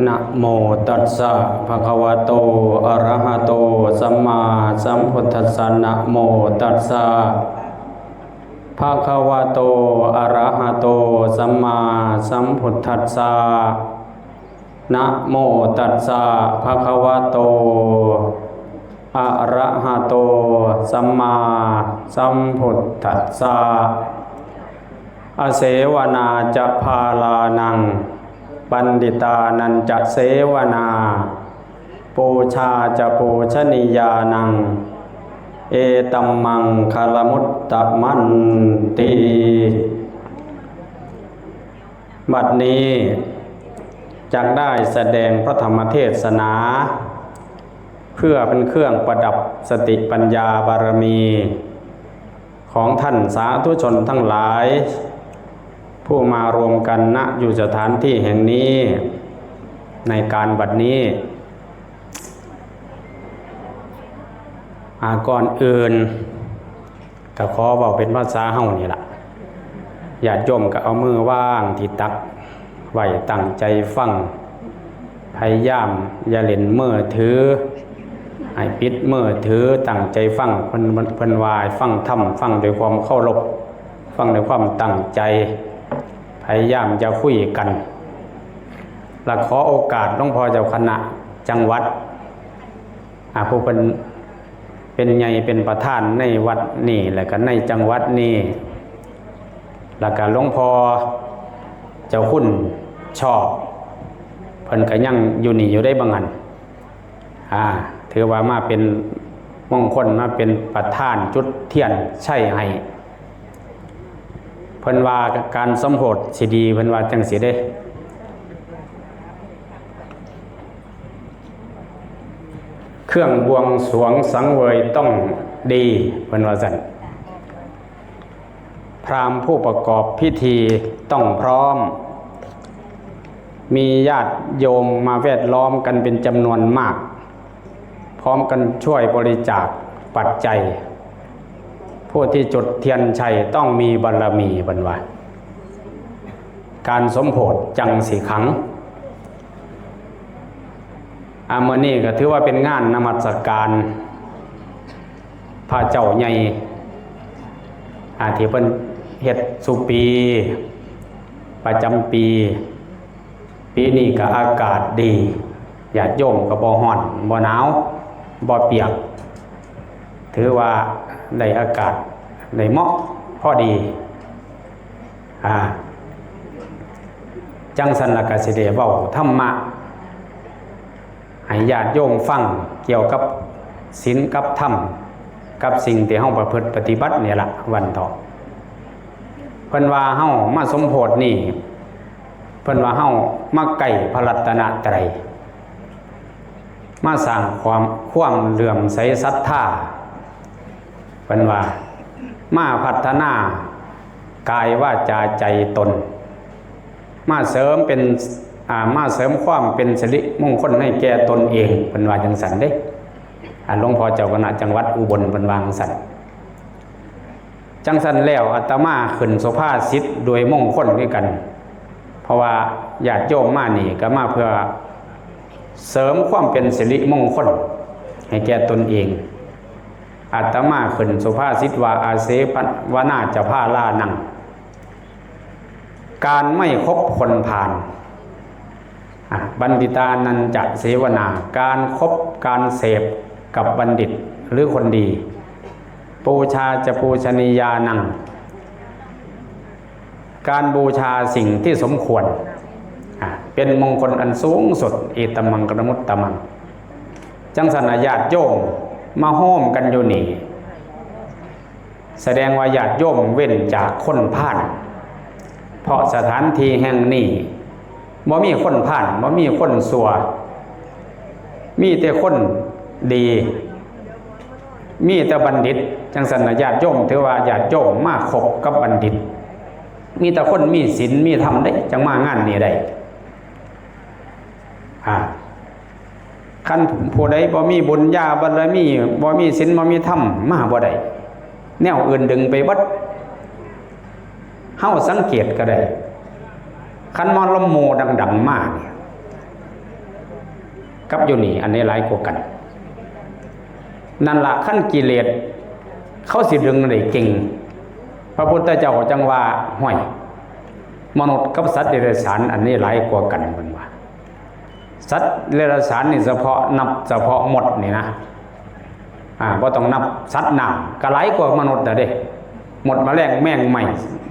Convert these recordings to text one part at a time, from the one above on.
ນະໂມຕັດສະ ພະຄະວະໂຕ ອະຣະຫະໂຕ ສຳມາສຳພຸດທັດສະ ນະໂມຕັດສະ ພະຄະວະໂຕ ອະຣະຫະໂຕ ສຳມາສຳພຸດທັດສະ ນະໂມຕັດສະ ພະຄະວະໂຕ ອະຣະຫະໂຕ ສຳມາສຳພຸດທັດສະ ອະເສວະນາຈະພາລານັງ ບັນດິຕານັນຈະເສວະນາ ປູຊາຈະປູຊະນີຍານັງ ເອຕັມມັງຄະລະມຸດຕະມັນຕິ. ບັດນີ້ຈັກໄດ້ສະແດງພະທຳມະເທດສະໜາ ເພື່ອເປັນເຄື່ອງປະດັບສະຕິປັນຍາບາລະມີ ຂອງທ່ານສາທຸຊົນທັງຫຼາຍ ຜູ້ມາລວມກັນນະຢູ່ສະຖານທີ່ແຫ່ງນີ້ ໃນການບັດນີ້. ອາ ກ່ອນອື່ນກໍຂໍເວົ້າເປັນພາສາເຮົານີ້ລະ, ຍາດໂຍມກໍເອົາມືວາງທີ່ຕັກໄວ້, ຕັ້ງໃຈຟັງ, ພະຍາຍາມຢ່າຫຼິ້ນມືຖື, ໃຫ້ປິດມືຖື, ຕັ້ງໃຈຟັງ. ເພິ່ນ, ເພິ່ນວ່າໃຫ້ຟັງທຳ, ຟັງດ້ວຍຄວາມເຄົາລົບ, ຟັງດ້ວຍຄວາມຕັ້ງໃຈ, ພະຍາຍາມຢ່າຄຸຍກັນ. ແລະ ຂໍໂອກາດຫຼວງພໍ່ເຈົ້າຄະນະຈັງຫວັດ, ອາ, ຜູ້ເພິ່ນເປັນໃຫຍ່ເປັນປະທານໃນວັດນີ້ ແລະ ກໍໃນຈັງຫວັດນີ້, ແລະ ກໍຫຼວງພໍ່ເຈົ້າຄຸນຊອບ ເພິ່ນກໍຍັງຢູ່ນີ້ຢູ່ເດ້ ບາງອັນ ອາ ຖືວ່າມາເປັນມົງຄົນ, ມາເປັນປະທານຈຸດທຽນໄຊໃຫ້. ເພິ່ນວ່າການສົມໂພດຊິດີ, ເພິ່ນວ່າຈັ່ງຊີ້ເດ້. ເຄື່ອງບວງສວງສັງເຫວີຍຕ້ອງດີ, ເພິ່ນວ່າຊັ້ນ. ພຣາມຜູ້ປະກອບພິທີຕ້ອງພ້ອມ, ມີຍາດໂຍມມາແວດລ້ອມກັນເປັນຈຳນວນມາກ, ພ້ອມກັນຊ່ວຍບໍລິຈາກປັດໄຈ. ຜູ້ທີ່ຈຸດທຽນໄຊຕ້ອງມີບາລະມີ, ເພິ່ນວ່າ ການສົມໂພດຈັ່ງຊິຂັງ. ອາ ມື້ນີ້ກໍຖືວ່າເປັນງານນະມັດສະການພະເຈົ້າໃຫຍ່ ອາ ທີ່ເພິ່ນເຮັດສູ່ປີ ປະຈຳປີ. ປີນີ້ກໍອາກາດດີ, ຍາດໂຍມກໍບໍ່ຮ້ອນ ບໍ່ໜາວ ບໍ່ປຽກ, ຖືວ່າໄດ້ອາກາດ ໄດ້ເໝາະພໍດີ. ອາ ຈັ່ງຊັ້ນລະກະຊິໄດ້ເວົ້າທຳມະໃຫ້ຍາດໂຍມຟັງ ກ່ຽວກັບສິນກັບທຳ ກັບສິ່ງທີ່ເຮົາປະພຶດປະຕິບັດນີ້ລະ ວັນເທາະ. ເພິ່ນວ່າເຮົາມາສົມໂພດນີ້ ເພິ່ນວ່າເຮົາມາໃກ້ພະລັດຕະນະໄຕ ມາສ້າງຄວາມ ຄວາມເຫຼື້ອມໃສສັດທາ, ເພິ່ນວ່າມາພັດທະນາກາຍ ວາຈາ ໃຈຕົນ, ມາເສີມເປັນ ອາ ມາເສີມຄວາມເປັນສິລິມົງຄົນໃຫ້ແກ່ຕົນເອງ, ເພິ່ນວ່າຈັ່ງຊັ້ນເດ້. ອາ ຫຼວງພໍ່ເຈົ້າຄະນະຈັງຫວັດອຸບົນ ເພິ່ນວ່າຈັ່ງຊັ້ນ. ຈັ່ງຊັ້ນແລ້ວ ອາດຕະມາຂຶ້ນສຸພາສິດດ້ວຍມົງຄົນຄືກັນ, ເພາະວ່າຍາດໂຍມມານີ້ກໍມາເພື່ອເສີມຄວາມເປັນສິລິມົງຄົນໃຫ້ແກ່ຕົນເອງ. ອາດຕະມາຂຶ້ນສຸພາສິດວ່າ ອາເສວະນາຈະພາລານັງ, ການໄມ່ຄົບຄົນພານ ອາ ບັນດິຕານັນຈະເສວະນາ, ການຄົບການເສບກັບບັນດິດ ຫຼື ຄົນດີ. ປູຊາຈະປູຊະນີຍານັງ, ການບູຊາສິ່ງທີ່ສົມຄວນ ອາ ເປັນມົງຄົນອັນສູງສຸດ, ເອຕັມມັງຄະລະມຸດຕະມັງ. ຈັ່ງຊັ້ນນະ ຍາດໂຍມມາໂຮມກັນຢູ່ນີ້ ສະແດງວ່າຍາດໂຍມເວັ້ນຈາກຄົນພານ, ເພາະສະຖານທີ່ແຫ່ງນີ້ບໍ່ມີຄົນພານ, ບໍ່ມີຄົນຊົ່ວ, ມີແຕ່ຄົນດີ, ມີແຕ່ບັນດິດ. ຈັ່ງຊັ້ນນະ ຍາດໂຍມ ຖືວ່າຍາດໂຍມມາຄົບກັບບັນດິດ, ມີແຕ່ຄົນມີສິນມີທຳເດ້ ຈັ່ງມາງານນີ້ໄດ້. ອາ ຄັນຜູ້ໃດບໍ່ມີບຸນຍາບາລະມີ, ບໍ່ມີສິນ, ບໍ່ມີທຳ, ມາບໍ່ໄດ້, ແນວອື່ນດຶງໄປເບິດ. ເຮົາສັງເກດກໍໄດ້, ຄັນໝໍລຳໝູ່ດັງໆມານີ້, ກັບຢູ່ນີ້ ອັນໃດຫຼາຍກວ່າກັນ? ນັ້ນລະ ຄັນກິເລດເຂົາຊິດຶງໄດ້ເກັ່ງ ພະພຸດທະເຈົ້າຈັ່ງວ່າ ຫ້ວຍ ມະນຸດກັບສັດເດຍລະສານ ອັນໃດຫຼາຍກວ່າກັນ ເພິ່ນວ່າ. ສັດເດຍລະສານນີ້ ສະເພາະ ນັບສະເພາະມົດນີ້ນະ ອາ ບໍ່ຕ້ອງນັບສັດນ້ຳ ກະຫຼາຍກວ່າມະນຸດລະເດ້. ມົດ ມະແລງ ແມງໄມ້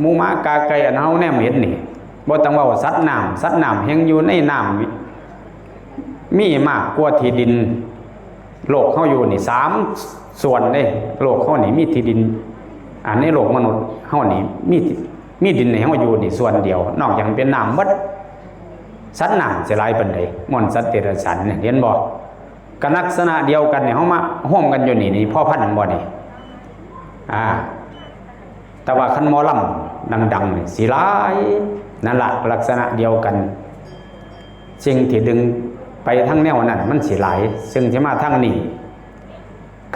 ໝູ ໝາ ກາ ໄກ່ ອັນເຮົາແນມເຫັນນີ້ ບໍ່ຕ້ອງເວົ້າສັດນ້ຳ. ສັດນ້ຳແຮ່ງຢູ່ໃນນ້ຳ ມີມາກກວ່າທີ່ດິນໂລກເຮົາຢູ່ນີ້ສາມສ່ວນເດ້. ໂລກເຮົານີ້ມີທີ່ດິນ ອັນໃນໂລກມະນຸດເຮົານີ້ມີ ມີດິນໃຫ້ເຮົາຢູ່ນີ້ສ່ວນດຽວ ນອກຈາກເປັນນ້ຳໝົດ. ສັດນ້ຳຊິຫຼາຍປານໃດ? ມ່ວນສັດເດຍລະສານນີ້ ເຫັນບໍ່? ກະລັກສະນະດຽວກັນນີ້ ເຮົາມາໂຮມກັນຢູ່ນີ້ ນີ້ພໍພັນບໍ່ນີ້? ອາ ແຕ່ວ່າຄັນໝໍລຳດັງໆນີ້ຊິຫຼາຍ. ນັ້ນລະ ລັກສະນະດຽວກັນ ສິ່ງທີ່ດຶງໄປທາງແນວນັ້ນມັນຊິຫຼາຍ ຊຶ່ງຊິມາທາງນີ້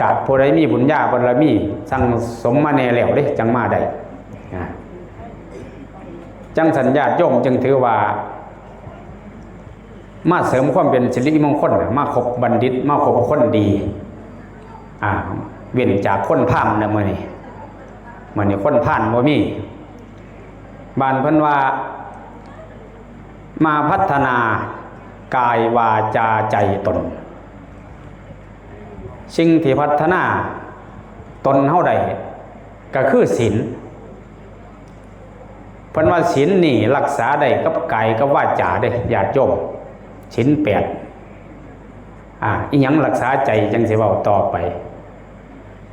ກະຜູ້ໃດມີບຸນຍາບາລະມີ ສັ່ງສົມມາແດ່ແລ້ວເດ້ ຈັ່ງມາໄດ້. ອາ ຈັ່ງຊັ້ນ ຍາດໂຍມຈຶ່ງຖືວ່າ ມາເສີມຄວາມເປັນສິລິມົງຄົນ ມາຄົບບັນດິດ ມາຄົບຄົນດີ. ອາ ເວັ້ນຈາກຄົນພານນະ ມື້ນີ້ ມື້ນີ້ຄົນພານບໍ່ມີ. ບາດເພິ່ນວ່າ ມາພັດທະນາກາຍ ວາຈາ ໃຈຕົນ. ສິ່ງທີ່ພັດທະນາຕົນເຮົາໄດ້ ກະຄືສິນ. ເພິ່ນວ່າສິນນີ້ລັກສາໄດ້ກັບກາຍກັບວາຈາເດ້ ຍາດໂຍມ. ສິນແປດ ອາ ອີ່ຫຍັງລັກສາໃຈ ຈັ່ງຊິເວົ້າຕໍ່ໄປ.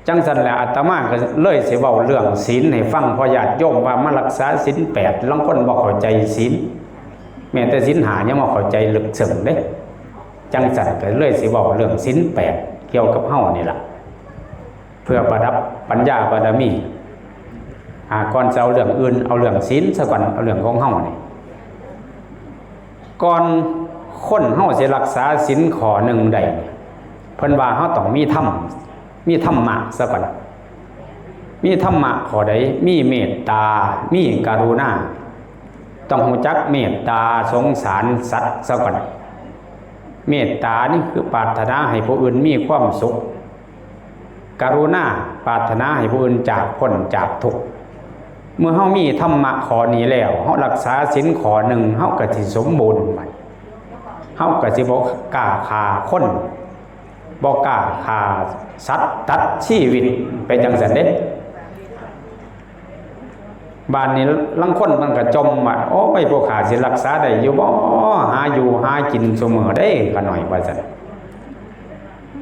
ຈັ່ງຊັ້ນແຫຼະ ອາດຕະມາກະເລີຍຊິເວົ້າເລື່ອງສິນໃຫ້ຟັງ ເພາະຍາດໂຍມວ່າມາລັກສາສິນແປດ ລາງຄົນບໍ່ເຂົ້າໃຈສິນ ແມ້ແຕ່ສິນຫ້າຍັງບໍ່ເຂົ້າໃຈເລິກເຊິ່ງເດ້. ຈັ່ງຊັ້ນກະເລີຍຊິເວົ້າເລື່ອງສິນແປດ ກ່ຽວກັບເຮົານີ້ລະ ເພື່ອປະດັບປັນຍາບາລະມີ. ອາ ກ່ອນຈະເອົາເລື່ອງອື່ນ ເອົາເລື່ອງສິນສາກ່ອນ ເອົາເລື່ອງຂອງເຮົານີ້. ກ່ອນຄົນເຮົາຊິລັກສາສິນຂໍ້ໜຶ່ງໄດ້ ເພິ່ນວ່າເຮົາຕ້ອງມີທຳ ມີທຳມະສາກ່ອນ. ມີທຳມະຂໍ້ໃດ? ມີເມດຕາ ມີກະລຸນາ. ຕ້ອງຮູ້ຈັກເມດຕາສົງສານສັດສາກ່ອນ. ເມດຕານີ້ຄືປາດຖະໜາໃຫ້ຜູ້ອື່ນມີຄວາມສຸກ. ກະລຸນາ ປາດຖະໜາໃຫ້ຜູ້ອື່ນຈາກ ພົ້ນຈາກທຸກ. ເມື່ອເຮົາມີທຳມະຂໍ້ນີ້ແລ້ວ ເຮົາລັກສາສິນຂໍ້ໜຶ່ງ ເຮົາກະຊິສົມບູນ. ບາດເຮົາກະຊິບໍ່ກ້າຂ້າຄົນ ບໍ່ກ້າຂ້າສັດ ຕັດຊີວິດ ໄປຈັ່ງຊັ້ນເດ້. ບາດນີ້ລາງຄົນມັນກະຈົ່ມວ່າ ໂອ້ຍ ພວກຂ້າຊິລັກສາໄດ້ຢູ່ບໍ່? ຫາຢູ່ຫາກິນຊຸມື້ເດ້ ຂ້ານ້ອຍວ່າຊັ້ນ.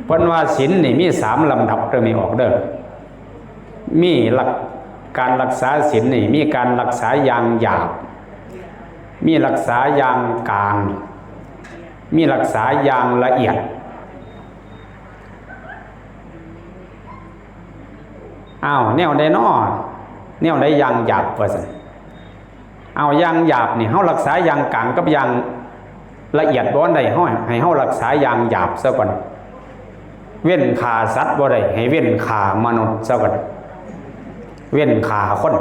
ເພິ່ນວ່າສິນນີ້ມີສາມລຳດັບເດີ ມີອອກເດີ. ມີຫຼັກ ການລັກສາສິນນີ້ ມີການລັກສາຢ່າງຫຍາບ ມີລັກສາຢ່າງກາງ ມີລັກສາຢ່າງລະອຽດ. ອ້າວ ແນວໃດນໍ? ແນວໃດຢ່າງຫຍາບວ່າຊັ້ນ? ເອົາ ຢ່າງຫຍາບນີ້ ເຮົາລັກສາຢ່າງກາງກັບຢ່າງລະອຽດບໍ່ໄດ້ ເຮົາ ໃຫ້ເຮົາລັກສາຢ່າງຫຍາບຊະກ່ອນ. ເວັ້ນຂ້າສັດບໍ່ໄດ້ ໃຫ້ເວັ້ນຂ້າມະນຸດຊະກ່ອນ ເວັ້ນຂ້າຄົນ.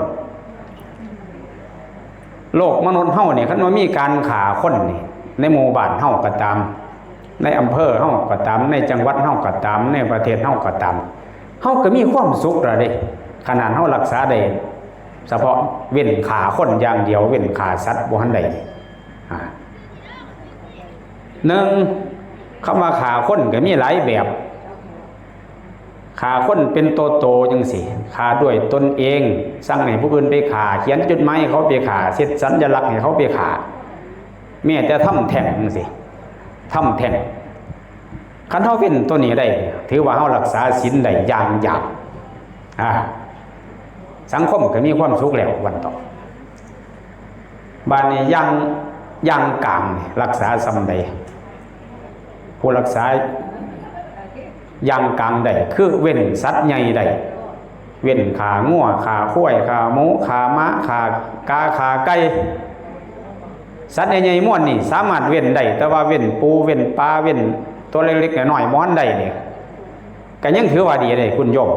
ໂລກມະນຸດເຮົານີ້ ຄັນວ່າມີການຂ້າຄົນນີ້ ໃນໝູ່ບ້ານເຮົາກໍຕາມ ໃນອຳເພີເຮົາກໍຕາມ ໃນຈັງຫວັດເຮົາກໍຕາມ ໃນປະເທດເຮົາກໍຕາມ ເຮົາກໍມີຄວາມສຸກແລ້ວເດ້. ຂະໜາດເຮົາລັກສາໄດ້ສະເພາະເວັ້ນຂ້າຄົນຢ່າງດຽວ ເວັ້ນຂ້າສັດບໍ່ທັນໄດ້. ອາ ໜຶ່ງ ຄຳວ່າຂ້າຄົນກໍມີຫຼາຍແບບ. ຂ້າຄົນເປັນໂຕໆ ຈັ່ງຊີ້ ຂ້າດ້ວຍຕົນເອງ ສັ່ງໃຫ້ຜູ້ອື່ນໄປຂ້າ ຂຽນຈົດໝາຍໃຫ້ເຂົາໄປຂ້າ ເຮັດສັນຍະລັກໃຫ້ເຂົາໄປຂ້າ ແມ້ແຕ່ທຳແທ້ງຈັ່ງຊີ້ ທຳແທ້ງ. ຄັນເຮົາເວັ້ນໂຕນີ້ໄດ້ ຖືວ່າເຮົາລັກສາສິນໄດ້ຢ່າງຢາກ ອາ ສັງຄົມກໍມີຄວາມສຸກແລ້ວວັນຕໍ່. ບາດນີ້ຢ່າງ ຢ່າງກາງນີ້ລັກສາສ່ຳໃດ? ຜູ້ລັກສາຢ່າງກາງໄດ້ ຄືເວັ້ນສັດໃຫຍ່ໄດ້ ເວັ້ນຂ້າງົວ ຂ້າຄວາຍ ຂ້າໝູ ຂ້າໝາ ຂ້າກາ ຂ້າໄກ່. ສັດໃຫຍ່ໆ ມວນນີ້ສາມາດເວັ້ນໄດ້ ແຕ່ວ່າເວັ້ນປູ ເວັ້ນປາ ເວັ້ນຕົວເລັກໆ ນ້ອຍໆ ບໍ່ທັນໄດ້ນີ້ ກໍຍັງຖືວ່າດີເດ້ຄຸນໂຍມ.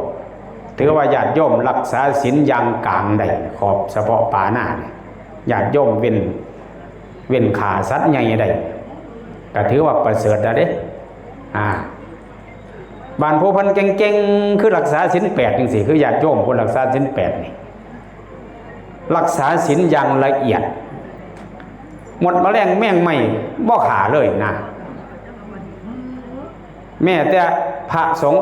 ຖືວ່າຍາດໂຍມລັກສາສິນຢ່າງກາງໄດ້ ຂອບສະເພາະປານານີ້ ຍາດໂຍມເວັ້ນ ເວັ້ນຂ້າສັດໃຫຍ່ໄດ້ ກໍຖືວ່າປະເສີດແລ້ວເດ້. ອ່າ ບາດຜູ້ເພິ່ນເກັ່ງໆ ຄືລັກສາສິນແປດຈັ່ງຊີ້ ຄືຍາດໂຍມຜູ້ລັກສາສິນແປດນີ້ ລັກສາສິນຢ່າງລະອຽດ ມົດມະແລງແມງໄມ້ບໍ່ຂ້າເລີຍນະ. ແມ້ແຕ່ພະສົງ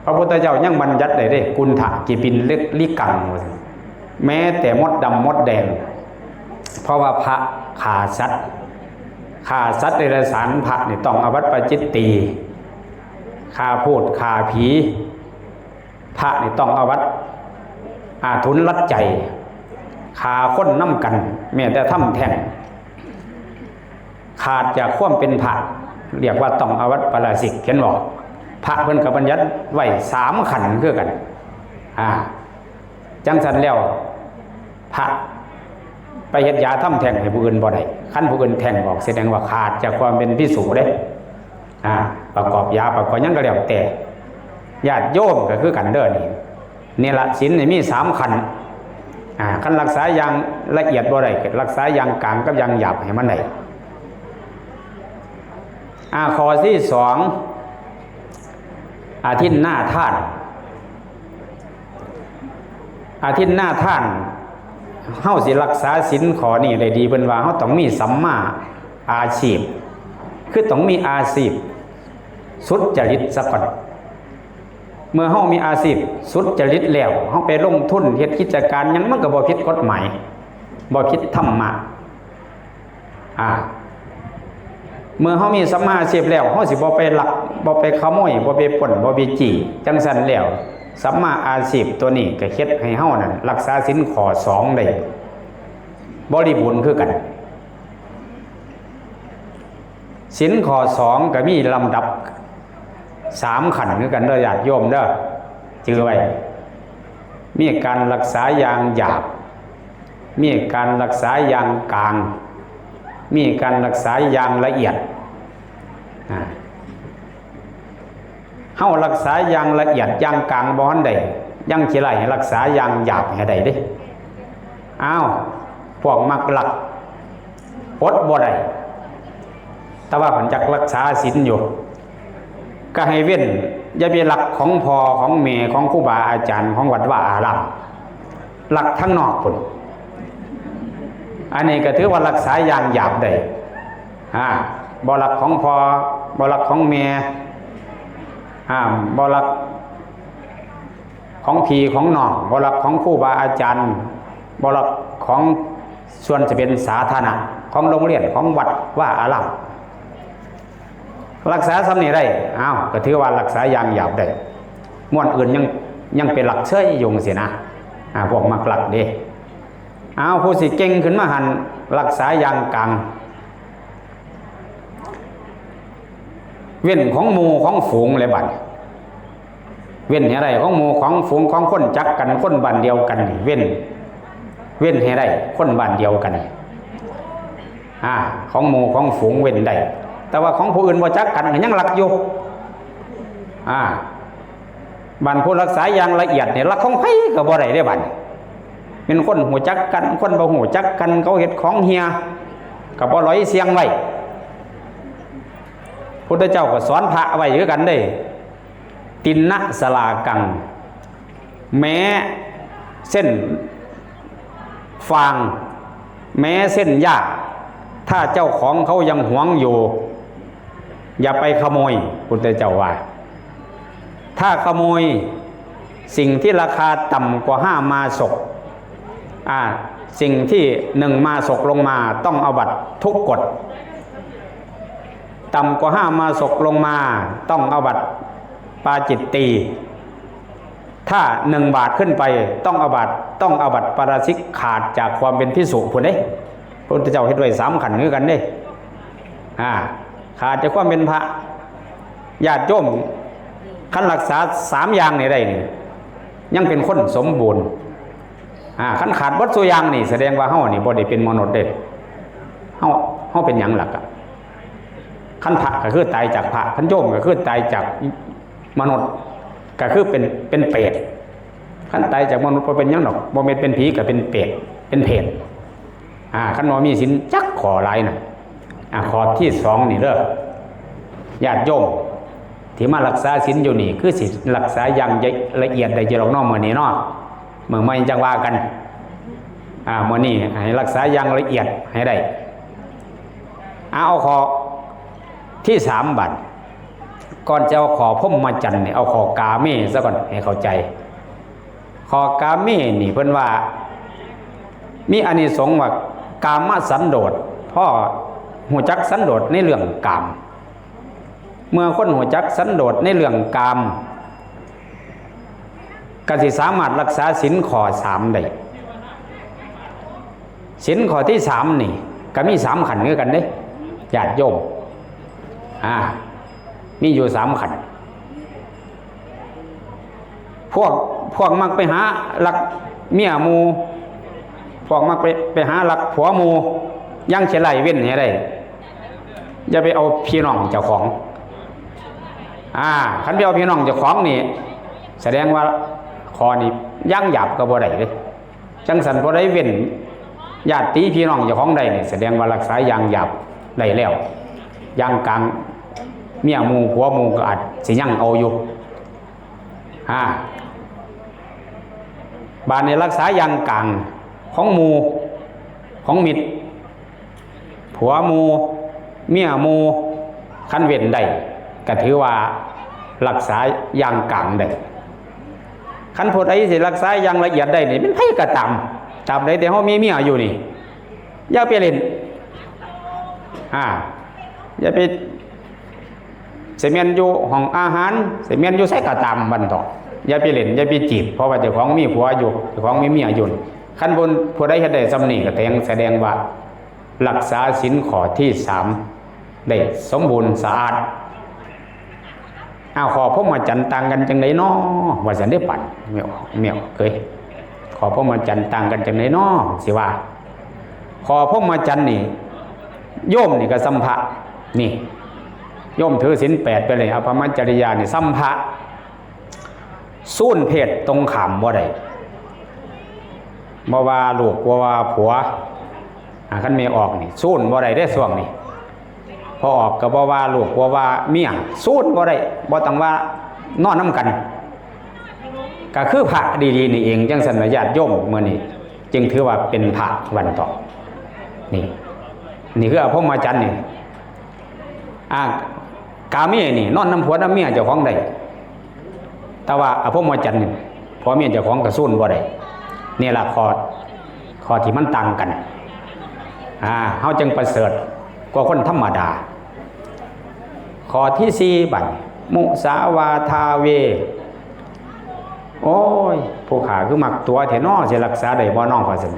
ພະພຸດທະເຈົ້າຍັງບັນຍັດໄດ້ເດ້ ກຸນທະກິປິນລິກັງ ວ່າຊັ້ນ ແມ້ແຕ່ມົດດຳມົດແດງ ເພາະວ່າພະຂ້າສັດ ຂ້າສັດເດຍລະສານ ພະນີ້ຕ້ອງອາບັດປາຈິດຕີ ຂ້າພູດຂ້າຜີ ພະນີ້ຕ້ອງອາບັດອາທຸນລັດໃຈ ຂ້າຄົນນຳກັນ ແມ້ແຕ່ທຳແທ້ງ ຂາດຈາກຄວາມເປັນພະ ຮຽກວ່າຕ້ອງອາບັດປາລາຊິກ ເຫັນບໍ່? ພະເພິ່ນກໍບັນຍັດໄວ້ສາມຂັ້ນຄືກັນ ອ່າ ຈັ່ງຊັ້ນແລ້ວ ພະໄປເຮັດຢາທຳແທ້ງໃຫ້ຜູ້ອື່ນບໍ່ໄດ້ ຄັນຜູ້ອື່ນແທ້ງອອກ ສະແດງວ່າຂາດຈາກຄວາມເປັນພິສຸເດ້ ອ່າ ປະກອບຢາປະກອບຫຍັງກໍແລ້ວແຕ່ ຍາດໂຍມກໍຄືກັນເດີນີ້ ນີ້ລະ ສິນນີ້ມີສາມຂັ້ນ ອ່າ ຄັນລັກສາຢ່າງລະອຽດບໍ່ໄດ້ ກໍລັກສາຢ່າງກາງກັບຢ່າງຫຍາບໃຫ້ມັນໄດ້ ອ່າ ຂໍ້ທີສອງ ອະທິນນາທານ ອະທິນນາທານ ເຮົາຊິລັກສາສິນຂໍ້ນີ້ໄດ້ດີ ເພິ່ນວ່າເຮົາຕ້ອງມີສຳມາອາຊີບ ຄືຕ້ອງມີອາຊີບສຸດຈະລິດສາກ່ອນ. ເມື່ອເຮົາມີອາຊີບສຸດຈະລິດແລ້ວ ເຮົາໄປລົງທຶນເຮັດກິດຈະການຫຍັງ ມັນກໍບໍ່ຜິດກົດໝາຍ ບໍ່ຜິດທຳມະ. ອ່າ ເມື່ອເຮົາມີສຳມາອາຊີບແລ້ວ ເຮົາຊິບໍ່ໄປລັກ ບໍ່ໄປຂະໂມຍ ບໍ່ໄປປຸ້ນ ບໍ່ໄປຈີ້ ຈັ່ງຊັ້ນແລ້ວ ສຳມາອາຊີບຕົວນີ້ກໍເຮັດໃຫ້ເຮົານັ້ນ ລັກສາສິນຂໍ້ສອງໄດ້ບໍລິບູນຄືກັນ. ສິນຂໍ້ສອງກໍມີລຳດັບສາມຂັ້ນຄືກັນເດີ ຍາດໂຍມເດີ ຈື່ໄວ້ ມີການລັກສາຢ່າງຫຍາບ ມີການລັກສາຢ່າງກາງ ມີການລັກສາຢ່າງລະອຽດ. ອ່າ ເຮົາລັກສາຢ່າງລະອຽດຢ່າງກາງບໍ່ທັນໄດ້ ຍັງຊິໄລ່ໃຫ້ລັກສາຢ່າງຫຍາບໃຫ້ໄດ້ເດ້. ອ້າວ ພວກມັກລັກ ອົດບໍ່ໄດ້ ແຕ່ວ່າເພິ່ນຢາກລັກສາສິນຢູ່ ກໍໃຫ້ເວັ້ນ ຢ່າໄປລັກຂອງພໍ່ຂອງແມ່ຂອງຄູບາອາຈານຂອງວັດວາອາຣາມ ລັກທາງນອກພຸ້ນ ອັນນີ້ກໍຖືວ່າລັກສາຢ່າງຫຍາບໄດ້ ອ່າ ບໍ່ລັກຂອງພໍ່ ບໍ່ລັກຂອງແມ່ ອ່າ ບໍ່ລັກ ຂອງພີ່ຂອງນ້ອງ ບໍ່ລັກຂອງຄູບາອາຈານ ບໍ່ລັກຂອງສ່ວນທີ່ເປັນສາທາລະນະ ຂອງໂຮງຮຽນ ຂອງວັດວາອາຣາມ ລັກສາສ່ຳນີ້ໄດ້ ອ້າວ ກໍຖືວ່າລັກສາຢ່າງຫຍາບໄດ້ ມ່ວນອື່ນຍັງ ຍັງໄປລັກເຊີຍຢູ່ຊີ້ນະ ອ່າ ພວກມັກລັກເດ້. ອ້າວ ຜູ້ຊິເກັ່ງຂຶ້ນມາຫັ້ນ ລັກສາຢ່າງກາງ ເວັ້ນຂອງໝູ່ຂອງຝູງແຫຼະບັດ ເວັ້ນໃຫ້ໄດ້ຂອງໝູ່ຂອງຝູງ ຂອງຄົນຈັກກັນ ຄົນບ້ານດຽວກັນນີ້ ເວັ້ນ ເວັ້ນໃຫ້ໄດ້ຄົນບ້ານດຽວກັນນີ້ ອ່າ ຂອງໝູ່ຂອງຝູງເວັ້ນໄດ້ ແຕ່ວ່າຂອງຜູ້ອື່ນບໍ່ຈັກກັນກໍຍັງລັກຢູ່ ອ່າ ບັດຜູ້ລັກສາຢ່າງລະອຽດນີ້ ລັກຂອງໃຜກໍບໍ່ໄດ້ເດ້ບັດ ແມ່ນຄົນຮູ້ຈັກກັນ ຄົນບໍ່ຮູ້ຈັກກັນ ເຂົາເຮັດຂອງເຮ່ຍ ກໍບໍ່ຫຼອຍສ່ຽງໄວ້. ພຸດທະເຈົ້າກໍສອນພະໄວ້ຄືກັນເດ້ ຕິນນະສະລາກັງ ແມ້ເສັ້ນຟາງ ແມ້ເສັ້ນຫຍ້າ ຖ້າເຈົ້າຂອງເຂົາຍັງຫວງຢູ່ ຢ່າໄປຂະໂມຍ ພຸດທະເຈົ້າວ່າ ຖ້າຂະໂມຍ ສິ່ງທີ່ລາຄາຕ່ຳກວ່າຫ້າມາສົກ ອ່າ ສິ່ງທີ່ໜຶ່ງມາສົກລົງມາ ຕ້ອງອາບັດທຸກກົດ ຕ່ຳກວ່າຫ້າມາສົກລົງມາ ຕ້ອງອາບັດປາຈິດຕີ ຖ້າໜຶ່ງບາດຂຶ້ນໄປ ຕ້ອງອາບັດ ຕ້ອງອາບັດປາລາຊິກ ຂາດຈາກຄວາມເປັນພິກຂຸພຸ້ນເດ້. ພະພຸດທະເຈົ້າເຮັດໄວ້ສາມຂັ້ນຄືກັນເດ້ ອ່າ ຂາດຈາກຄວາມເປັນພະ. ຍາດໂຍມ ຄັນຮັກສາສາມຢ່າງນີ້ໄດ້ນີ້ ຍັງເປັນຄົນສົມບູນ. ອ່າ ຄັນຂາດເບິດສູ່ຢ່າງນີ້ ສະແດງວ່າເຮົານີ້ບໍ່ໄດ້ເປັນມະນຸດເດ້. ເຮົາ ເຮົາເປັນຫຍັງລະກະ ຄັນພະກໍຄືຕາຍຈາກພະ ຄັນໂຍມກໍຄືຕາຍຈາກມະນຸດ ກໍຄືເປັນ ເປັນເປດ. ຄັນຕາຍຈາກມະນຸດບໍ່ເປັນຫຍັງດອກ ບໍ່ແມ່ນເປັນຜີກໍເປັນເປດ ເປັນເຜດ. ອ່າ ຄັນບໍ່ມີສິນຈັກຂໍ້ຫຼາຍນະ. ອ່າ ຂໍ້ທີສອງນີ້ເດີ ຍາດໂຍມທີ່ມາລັກສາສິນຢູ່ນີ້ ຄືຊິລັກສາຢ່າງລະອຽດໄດ້ຢູ່ດອກເນາະ ມື້ນີ້ເນາະ. ມື້ໃໝ່ຈັ່ງວ່າກັນ. ອາ ມື້ນີ້ໃຫ້ລັກສາຢ່າງລະອຽດໃຫ້ໄດ້. ອາ ເອົາຂໍ້ທີສາມບາດ. ກ່ອນຈະເອົາຂໍ້ພົມມະຈັນນີ້ ເອົາຂໍ້ກາເມຊະກ່ອນໃຫ້ເຂົ້າໃຈ. ຂໍ້ກາເມນີ້ເພິ່ນວ່າມີອານິສົງວ່າ ກາມະສັນໂດດ, ພໍຮູ້ຈັກສັນໂດດໃນເລື່ອງກາມ. ເມື່ອຄົນຮູ້ຈັກສັນໂດດໃນເລື່ອງກາມ ກໍຊິສາມາດລັກສາສິນຂໍ້ສາມໄດ້. ສິນຂໍ້ທີສາມນີ້ກໍມີສາມຂັ້ນຄືກັນເດ້ ຍາດໂຍມ. ອາ ມີຢູ່ສາມຂັ້ນ. ພວກ ພວກມັກໄປຫາລັກເມຍໝູ່, ພວກມັກໄປ ໄປຫາລັກຜົວໝູ່ ຍັງຊິໄລ່ເວັ້ນໃຫ້ໄດ້. ຢ່າໄປເອົາພີ່ນ້ອງເຈົ້າຂອງ. ອາ ຄັນໄປເອົາພີ່ນ້ອງເຈົ້າຂອງນີ້ ສະແດງວ່າຂໍ້ນີ້ຢ່າງຫຍາບກໍບໍ່ໄດ້ເດ້. ຈັ່ງຊັ້ນ ຜູ້ໃດເວັ້ນຍາດຕິພີ່ນ້ອງເຈົ້າຂອງໄດ້ນີ້ ສະແດງວ່າລັກສາຢ່າງຫຍາບໄດ້ແລ້ວ. ຢ່າງກາງ ເມຍໝູ່ ຜົວໝູ່ ກໍອາດຊິຍັງເອົາຢູ່. ອາ ບາດນີ້ລັກສາຢ່າງກາງຂອງໝູ່ ຂອງມິດ ຜົວໝູ່ ເມຍໝູ່ ຄັນເວັ້ນໄດ້ ກໍຖືວ່າລັກສາຢ່າງກາງໄດ້. ຄັນຜູ້ໃດຊິລັກສາຢ່າງລະອຽດໄດ້ນີ້ ແມ່ນໃຜກໍຕາມ, ຕາບໃດແຕ່ເຮົາມີເມຍຢູ່ນີ້ ຢ່າໄປຫຼິ້ນ. ອາ ຢ່າໄປ ຊິແມ່ນຢູ່ຫ້ອງອາຫານ ຊິແມ່ນຢູ່ໃສກໍຕາມບັດເທາະ ຢ່າໄປຫຼິ້ນ ຢ່າໄປຈີບ ເພາະວ່າເຈົ້າຂອງມີຜົວຢູ່ ເຈົ້າຂອງມີເມຍຢູ່. ຄັນຜູ້ ຜູ້ໃດເຮັດໄດ້ສ່ຳນີ້ ກໍແສດງ ສະແດງວ່າລັກສາສິນຂໍ້ທີສາມໄດ້ສົມບູນສະອາດ. ອ້າວ ຂໍ້ພົມມະຈັນຕ່າງກັນຈັ່ງໃດນໍ ວ່າຊັ້ນເດ້ ປານແມວ ແມວເອີຍ ຂໍ້ພົມມະຈັນຕ່າງກັນຈັ່ງໃດນໍ ຊິວ່າ. ຂໍ້ພົມມະຈັນນີ້ ໂຍມນີ້ກໍສ່ຳພະ ນີ້ ໂຍມຖືສິນແປດໄປເລີຍ ອະພະມະຈະລິຍານີ້ສ່ຳພະ. ຊູນເພດຕົງຂ້າມບໍ່ໄດ້ ບໍ່ວ່າລູກ ບໍ່ວ່າຜົວ. ອາ ຄັນແມ່ອອກນີ້ ຊູນບໍ່ໄດ້ເດ້ຊ່ວງນີ້. ພໍ່ອອກກໍບໍ່ວ່າລູກ ບໍ່ວ່າເມຍ ຊູນບໍ່ໄດ້ ບໍ່ຕ້ອງວ່ານອນນຳກັນ. ກໍຄືພະດີໆນີ້ເອງ. ຈັ່ງຊັ້ນລະຍາດໂຍມ ມື້ນີ້ຈຶ່ງຖືວ່າເປັນພະວັນເທາະ. ນີ້ ນີ້ຄືອະພົມມະຈັນນີ້. ອາ ກາເມນີ້ນອນນຳຜົວນຳເມຍເຈົ້າຂອງໄດ້ ແຕ່ວ່າອະພົມມະຈັນນີ້ ຜົວເມຍເຈົ້າຂອງກໍຊູນບໍ່ໄດ້. ນີ້ລະຂໍ້ ຂໍ້ທີ່ມັນຕ່າງກັນ. ອາ ເຮົາຈຶ່ງປະເສີດກວ່າຄົນທຳມະດາ. ຂໍ້ທີສີ່ບາດ ມຸສາວາທາເວ. ໂອ້ຍ ຜູ້ຂ້າຄືມັກຕົວະແທ້ນໍ ຊິລັກສາໄດ້ບໍ່ນໍ ວ່າຊັ້ນ.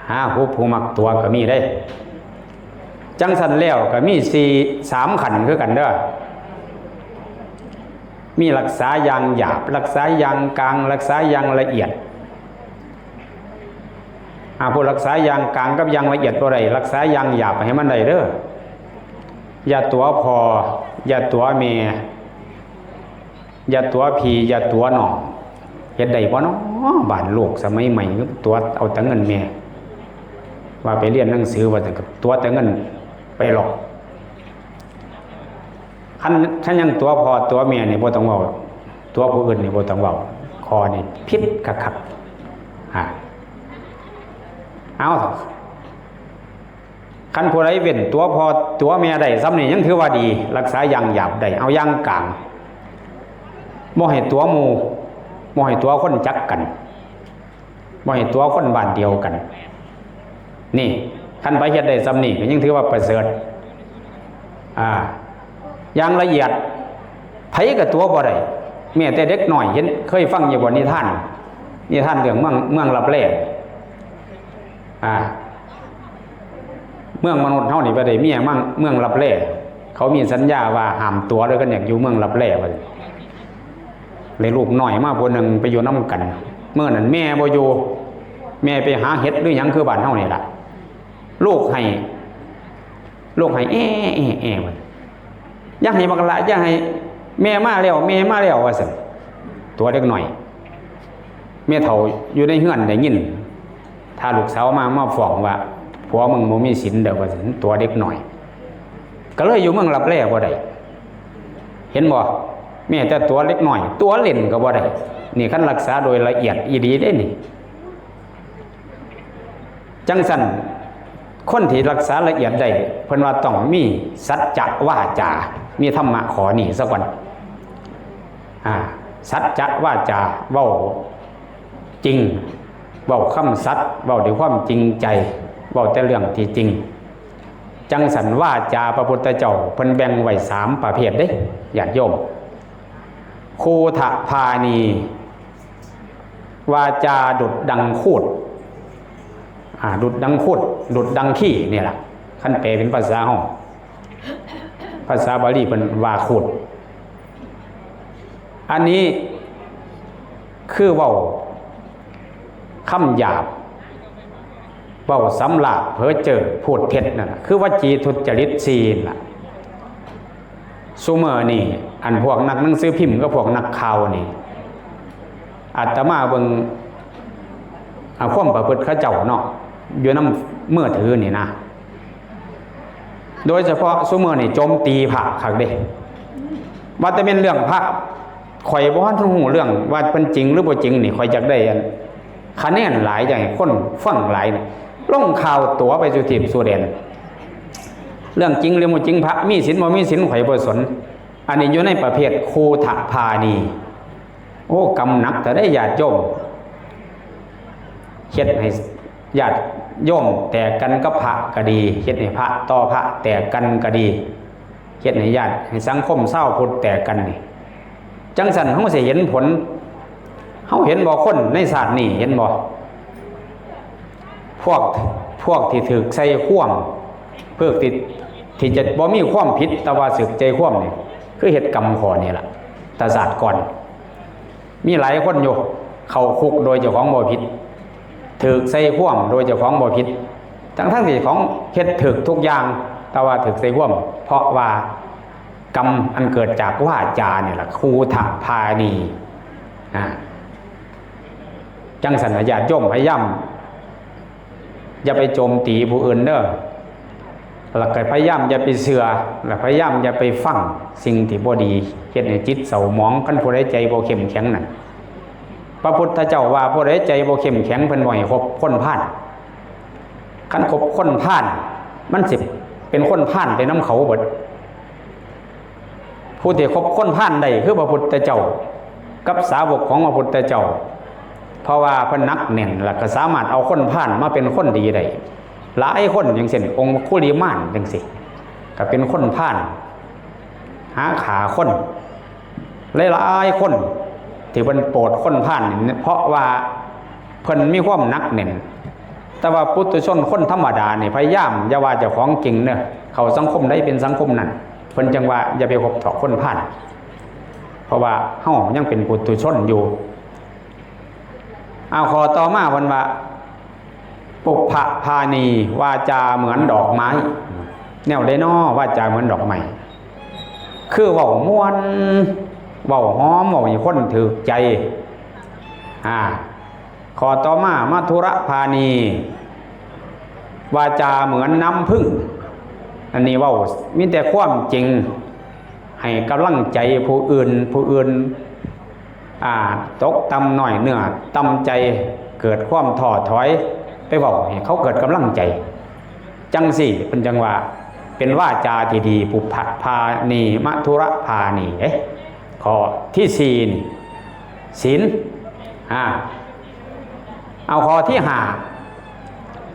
ຫາຮູບຜູ້ມັກຕົວະກໍມີເດ້. ຈັ່ງຊັ້ນແລ້ວກໍມີສີ່ ສາມຂັ້ນຄືກັນເດີ້. ມີລັກສາຢ່າງຫຍາບ, ລັກສາຢ່າງກາງ, ລັກສາຢ່າງລະອຽດ. ຫາຜູ້ລັກສາຢ່າງກາງກັບຢ່າງລະອຽດບໍ່ໄດ້, ລັກສາຢ່າງຫຍາບໃຫ້ມັນໄດ້ເດີ້. ຢ່າຕົວະພໍ່, ຢ່າຕົວະແມ່, ຢ່າຕົວະພີ່ ຢ່າຕົວະນ້ອງ. ເຮັດໄດ້ບໍ່ນໍ? ບ້ານລູກສະໄໝໃໝ່ຕົວະເອົາແຕ່ເງິນແມ່, ວ່າໄປຮຽນໜັງສືວ່າຊັ້ນ ກໍຕົວະແຕ່ເງິນໄປຫຼອກ. ຄັນ ຄັນຍັງຕົວະພໍ່ຕົວະແມ່ນີ້ບໍ່ຕ້ອງເວົ້າ, ຕົວະຜູ້ອື່ນນີ້ບໍ່ຕ້ອງເວົ້າ. ຂໍ້ນີ້ຜິດຄັກໆ. ອາ ເອົາ ຄັນຜູ້ໃດເວັ້ນຕົວະພໍ່ຕົວະແມ່ໄດ້ສ່ຳນີ້ ຍັງຖືວ່າດີ, ລັກສາຢ່າງຫຍາບໄດ້, ເອົາຢ່າງກາງ. ບໍ່ໃຫ້ຕົວະໝູ່, ບໍ່ໃຫ້ຕົວະຄົນຈັກກັນ, ບໍ່ໃຫ້ຕົວະຄົນບ້ານດຽວກັນ. ນີ້ ຄັນໃຜເຮັດໄດ້ສ່ຳນີ້ ກໍຍັງຖືວ່າປະເສີດ. ອາ ຢ່າງລະອຽດ ໃຜກໍຕົວະບໍ່ໄດ້, ແມ້ແຕ່ເດັກນ້ອຍ. ເຫັນ ເຄີຍຟັງຢູ່ບໍ່ ນິທານ, ນິທານເລື່ອງເມືອງ ເມືອງລັບແລ? ອາ ເມືອງມະນຸດເຮົານີ້ໄປໄດ້ເມຍມາເມືອງລັບແລ, ເຂົາມີສັນຍາວ່າຫ້າມຕົວະເດີ້ ຄັນຢາກຢູ່ເມືອງລັບແລ ວ່າຊັ້ນ. ໄດ້ລູກນ້ອຍມາຜູ້ໜຶ່ງໄປຢູ່ນຳກັນ. ມື້ນັ້ນແມ່ບໍ່ຢູ່, ແມ່ໄປຫາເຫັດຫຼືຫຍັງ ຄືບ້ານເຮົານີ້ລະ. ລູກໄຫ້, ລູກໄຫ້ແອ້ໆໆ ວ່າ ຢ່າໄຫ້ບັກຫຼ້າ, ຢ່າໄຫ້, ແມ່ມາແລ້ວ, ແມ່ມາແລ້ວ ວ່າຊັ້ນ. ຕົວະເດັກນ້ອຍ, ແມ່ເຖົ້າຢູ່ໃນເຮືອນໄດ້ຍິນ, ຖ້າລູກສາວມາ ມາຟ້ອງວ່າ ຜົວມຶງບໍ່ມີສິນເດີ້ ວ່າຊັ້ນ, ຕົວະເດັກນ້ອຍ. ກໍເລີຍຢູ່ເມືອງລັບແລບໍ່ໄດ້ ເຫັນບໍ່? ແມ້ແຕ່ຕົວເລັກນ້ອຍ ຕົວເຫຼັ້ນກໍບໍ່ໄດ້. ນີ້ຄັນລັກສາໂດຍລະອຽດອີ່ຫຼີເດ້ນີ້. ຈັ່ງຊັ້ນ ຄົນທີ່ລັກສາລະອຽດໄດ້ ເພິ່ນວ່າຕ້ອງມີສັດຈະວາຈາ ມີທຳມະຂໍ້ນີ້ສາກ່ອນ. ອາ ສັດຈະວາຈາ ເວົ້າຈິງ ເວົ້າຄຳສັດ ເວົ້າດ້ວຍຄວາມຈິງໃຈ ເວົ້າແຕ່ເລື່ອງທີ່ຈິງ. ຈັ່ງຊັ້ນ ວາຈາພະພຸດທະເຈົ້າເພິ່ນແບ່ງໄວ້ສາມປະເພດເດ້ ຍາດໂຍມ. ຄູທະພານີ ວາຈາດຸດດັ່ງຄູດ ອາ ດຸດດັ່ງຄູດ ດຸດດັ່ງຄີນີ້ລະ ຄັນແປເປັນພາສາເຮົາ. ພາສາບາລີເພິ່ນວ່າຄູດ. ອັນນີ້ຄືເວົ້າຄຳຫຍາບ ເວົ້າສຳລາບ ເພີເຈີ ພູດເທັດນັ້ນລະ ຄືວະຈີທຸດຈະລິດສີ່ນັ້ນລະ. ຊຸມື້ນີ້ ອັນພວກນັກໜັງສືພິມກັບພວກນັກຂ່າວນີ້ ອາດຕະມາເບິ່ງ ອາ ຄວາມປະພຶດເຂົາເຈົ້າເນາະ ຢູ່ນຳມືຖືນີ້ນະ ໂດຍສະເພາະຊຸມື້ນີ້ໂຈມຕີພະຄັກເດ້. ວ່າແຕ່ແມ່ນເລື່ອງພະ ຂ້ອຍບໍ່ທັນຮູ້ເລື່ອງວ່າເພິ່ນຈິງຫຼືບໍ່ຈິງນີ້ ຂ້ອຍຢາກໄດ້ອັນ ຄະແນນຫຼາຍ ຢາກໃຫ້ຄົນຟັງຫຼາຍນີ້ ລົງຂ່າວຕົວະໄປສູ່ທີບສູ່ແດນ. ເລື່ອງຈິງຫຼືບໍ່ຈິງ ພະມີສິນບໍ່ມີສິນ ຂ້ອຍບໍ່ສົນ. ອັນນີ້ຢູ່ໃນປະເພດຄູທະພານີ. ໂອ້ ກຳໜັກເທື່ອໃດຍາດໂຍມ ເຮັດໃຫ້ຍາດໂຍມແຕກກັນກັບພະກໍດີ ເຮັດໃຫ້ພະຕໍ່ພະແຕກກັນກໍດີ ເຮັດໃຫ້ຍາດ ໃຫ້ສັງຄົມຊາວພຸດແຕກກັນນີ້. ຈັ່ງຊັ້ນເຮົາຊິເຫັນຜົນ. ເຮົາເຫັນບໍ່ ຄົນໃນຊາດນີ້ ເຫັນບໍ່? ພວກ ພວກທີ່ຖືກໃສ່ຄວາມ ພວກທີ່ ທີ່ຈະບໍ່ມີຄວາມຜິດ ແຕ່ວ່າຖືກໃສ່ຄວາມນີ້ ຄືເຮັດກຳຂໍ້ນີ້ລະ ແຕ່ຊາດກ່ອນ. ມີຫຼາຍຄົນຢູ່ ເຂົ້າຄຸກໂດຍເຈົ້າຂອງບໍ່ຜິດ ຖືກໃສ່ຄວາມໂດຍເຈົ້າຂອງບໍ່ຜິດ ທັງໆທີ່ເຈົ້າຂອງເຮັດຖືກທຸກຢ່າງ ແຕ່ວ່າຖືກໃສ່ຄວາມ ເພາະວ່າກຳອັນເກີດຈາກວາຈານີ້ລະ ຄູທະພານີ. ອາ ຈັ່ງຊັ້ນລະ ຍາດໂຍມພະຍາຍາມ ຢ່າໄປໂຈມຕີຜູ້ອື່ນເດີ ແລ້ວກໍພະຍາຍາມຢ່າໄປເຊື່ອ ແລະ ພະຍາຍາມຢ່າໄປຟັງສິ່ງທີ່ບໍ່ດີ ເຮັດໃຫ້ຈິດເສົ້າໝອງ. ຄັນຜູ້ໃດໃຈບໍ່ເຂັ້ມແຂງນັ້ນ ພະພຸດທະເຈົ້າວ່າ ຜູ້ໃດໃຈບໍ່ເຂັ້ມແຂງ ເພິ່ນບໍ່ໃຫ້ຄົບຄົນພານ. ຄັນຄົບຄົນພານ ມັນຊິເປັນຄົນພານໄປນຳເຂົາເບິດ. ຜູ້ທີ່ຄົບຄົນພານໄດ້ຄືພະພຸດທະເຈົ້າກັບສາວົກຂອງພະພຸດທະເຈົ້າ ເພາະວ່າເພິ່ນໜັກແໜ້ນ ແລ້ວກໍສາມາດເອົາຄົນພານມາເປັນຄົນດີໄດ້ຫຼາຍຄົນ ຢ່າງເຊັ່ນ ອົງຄຸລິມານຈັ່ງຊີ້ ກໍເປັນຄົນພານ ຫາຂ້າຄົນ ຫຼາຍໆຄົນທີ່ເພິ່ນໂປດຄົນພານນີ້ ເພາະວ່າເພິ່ນມີຄວາມໜັກແໜ້ນ. ແຕ່ວ່າປຸຖຸຊົນຄົນທຳມະດານີ້ ພະຍາຍາມຢ່າວ່າເຈົ້າຂອງເກັ່ງເດີ ເຂົ້າສັງຄົມໃດເປັນສັງຄົມນັ້ນ ເພິ່ນຈັ່ງວ່າຢ່າໄປຄົບເຖາະຄົນພານ ເພາະວ່າເຮົາຍັງເປັນປຸຖຸຊົນຢູ່. ເອົາ ຂໍ້ຕໍ່ມາເພິ່ນວ່າ ປຸບພະພານີ ວາຈາເໝືອນດອກໄມ້. ແນວໃດນໍ ວາຈາເໝືອນດອກໄມ້? ຄືເວົ້າມ່ວນ ເວົ້າຫອມ ເວົ້າໃຫ້ຄົນຖືກໃຈ. ອາ ຂໍ້ຕໍ່ມາ ມະທຸລະພານີ ວາຈາເໝືອນນ້ຳຜຶ້ງ. ອັນນີ້ເວົ້າມີແຕ່ຄວາມຈິງ ໃຫ້ກຳລັງໃຈຜູ້ອື່ນ ຜູ້ອື່ນ ອາ ຕົກຕ່ຳນ້ອຍເນື້ອຕ່ຳໃຈ ເກີດຄວາມທໍ້ຖອຍ ໄປເວົ້າໃຫ້ເຂົາເກີດກຳລັງໃຈ. ຈັ່ງຊີ້ເພິ່ນຈັ່ງວ່າເປັນວາຈາທີ່ດີ ປຸບພະພານີ ມະທຸລະພານີເດ້. ຂໍ້ທີສີ່ນີ້ ສິນ. ອາ ເອົາ ຂໍ້ທີຫ້າ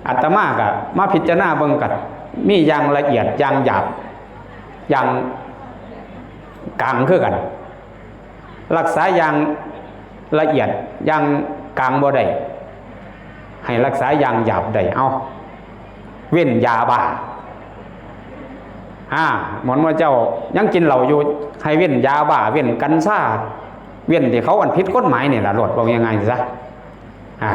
ອາດຕະມາກໍມາພິຈາລະນາເບິ່ງ ກໍມີຢ່າງລະອຽດ ຢ່າງຫຍາບ ຢ່າງກາງຄືກັນ. ລັກສາຢ່າງລະອຽດ ຢ່າງກາງບໍ່ໄດ້ ໃຫ້ລັກສາຢ່າງຫຍາບໄດ້. ເອົາ ເວັ້ນຢາບ້າ. ອາ ໝົນວ່າເຈົ້າຍັງກິນເຫຼົ້າຢູ່ ໃຫ້ເວັ້ນຢາບ້າ ເວັ້ນກັນຊາ ເວັ້ນທີ່ເຂົາອັນຜິດກົດໝາຍນີ້ລະໂລດ ເວົ້າງ່າຍໆຊະ. ອາ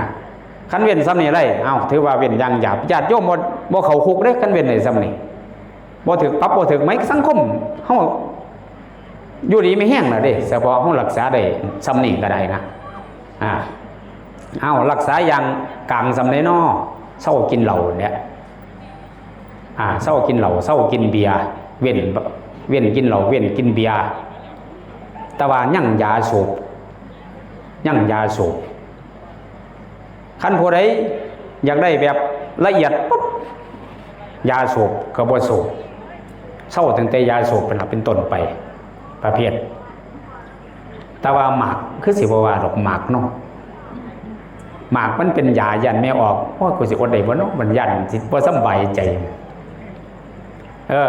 ຄັນເວັ້ນສ່ຳນີ້ໄດ້ ເອົາ ຖືວ່າເວັ້ນຢ່າງຫຍາບ. ຍາດໂຍມບໍ່ ບໍ່ເຂົ້າຄຸກເດ້ ຄັນເວັ້ນໄດ້ສ່ຳນີ້ ບໍ່ຖືກປັບ ບໍ່ຖືກໄໝ. ສັງຄົມເຮົາຢູ່ດີມີແຮງແລ້ວເດ້ ສະເພາະເຮົາລັກສາໄດ້ສ່ຳນີ້ກໍໄດ້ນະ. ອາ ເອົາ ລັກສາຢ່າງກາງສ່ຳໃດນໍ? ເຊົາກິນເຫຼົ້າແຫຼະ. ອາ ເຊົາກິນເຫຼົ້າ ເຊົາກິນເບຍ. ເວັ້ນ ເວັ້ນກິນເຫຼົ້າ ເວັ້ນກິນເບຍ ແຕ່ວ່າຍັງຢາສູບ ຍັງຢາສູບ. ຄັນຜູ້ໃດຢາກໄດ້ແບບລະອຽດປຶບ ຢາສູບກໍບໍ່ສູບ ເຊົາຕັ້ງແຕ່ຢາສູບເປັນ ເປັນຕົ້ນໄປ ປະເພດ ແຕ່ວ່າໝາກ ຄືຊິບໍ່ວ່າດອກ ໝາກເນາະ ໝາກມັນເປັນຢາ ຢ້ານແມ່ອອກ ໂອ້ຍ ກູຊິອົດໄດ້ບໍ່ເນາະ ມັນຢ້ານຊິບໍ່ສຳບາຍໃຈ. ເອີ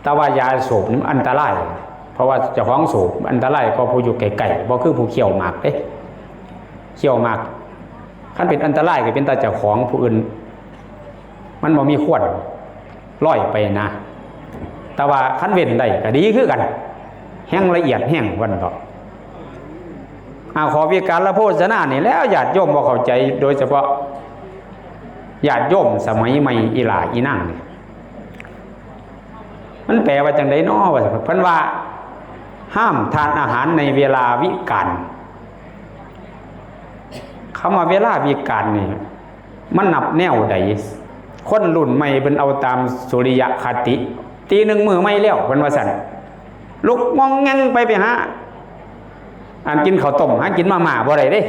ແຕ່ວ່າຢາສູບນີ້ມັນອັນຕະລາຍ ເພາະວ່າເຈົ້າຂອງສູບອັນຕະລາຍກວ່າຜູ້ຢູ່ໃກ້ໆ ບໍ່ຄືຜູ້ຄ້ຽວໝາກເດ້ ຄ້ຽວໝາກ ຄັນເປັນອັນຕະລາຍກໍເປັນຕາເຈົ້າຂອງ ຜູ້ອື່ນມັນບໍ່ມີຄວນລອຍໄປນະ. ແຕ່ວ່າຄັນເວັ້ນໄດ້ກໍດີຄືກັນ ແຮງລະອຽດແຮງ ວ່າຊັ້ນເຖາະ. ອາ ຂໍ້ວິກາລະໂພຊະນານີ້ແຫຼະ ຍາດໂຍມບໍ່ເຂົ້າໃຈ ໂດຍສະເພາະຍາດໂຍມສະໄໝໃໝ່ ອີ່ຫຼ້າອີ່ນາງນີ້ ມັນແປວ່າຈັ່ງໃດນໍ ວ່າຊັ້ນ. ເພິ່ນວ່າຫ້າມທານອາຫານໃນເວລາວິການ. ຄຳວ່າເວລາວິການນີ້ ມັນນັບແນວໃດ? ຄົນລຸ້ນໃໝ່ເພິ່ນເອົາຕາມສຸລິຍະຄະຕິ ຕີໜຶ່ງມື້ໃໝ່ແລ້ວ ເພິ່ນວ່າຊັ້ນ ລຸກງອງແງງໄປ ໄປຫາ ອັນ ກິນເຂົ້າຕົ້ມ ຫາກິນມາມ່າບໍ່ໄດ້ເດ້.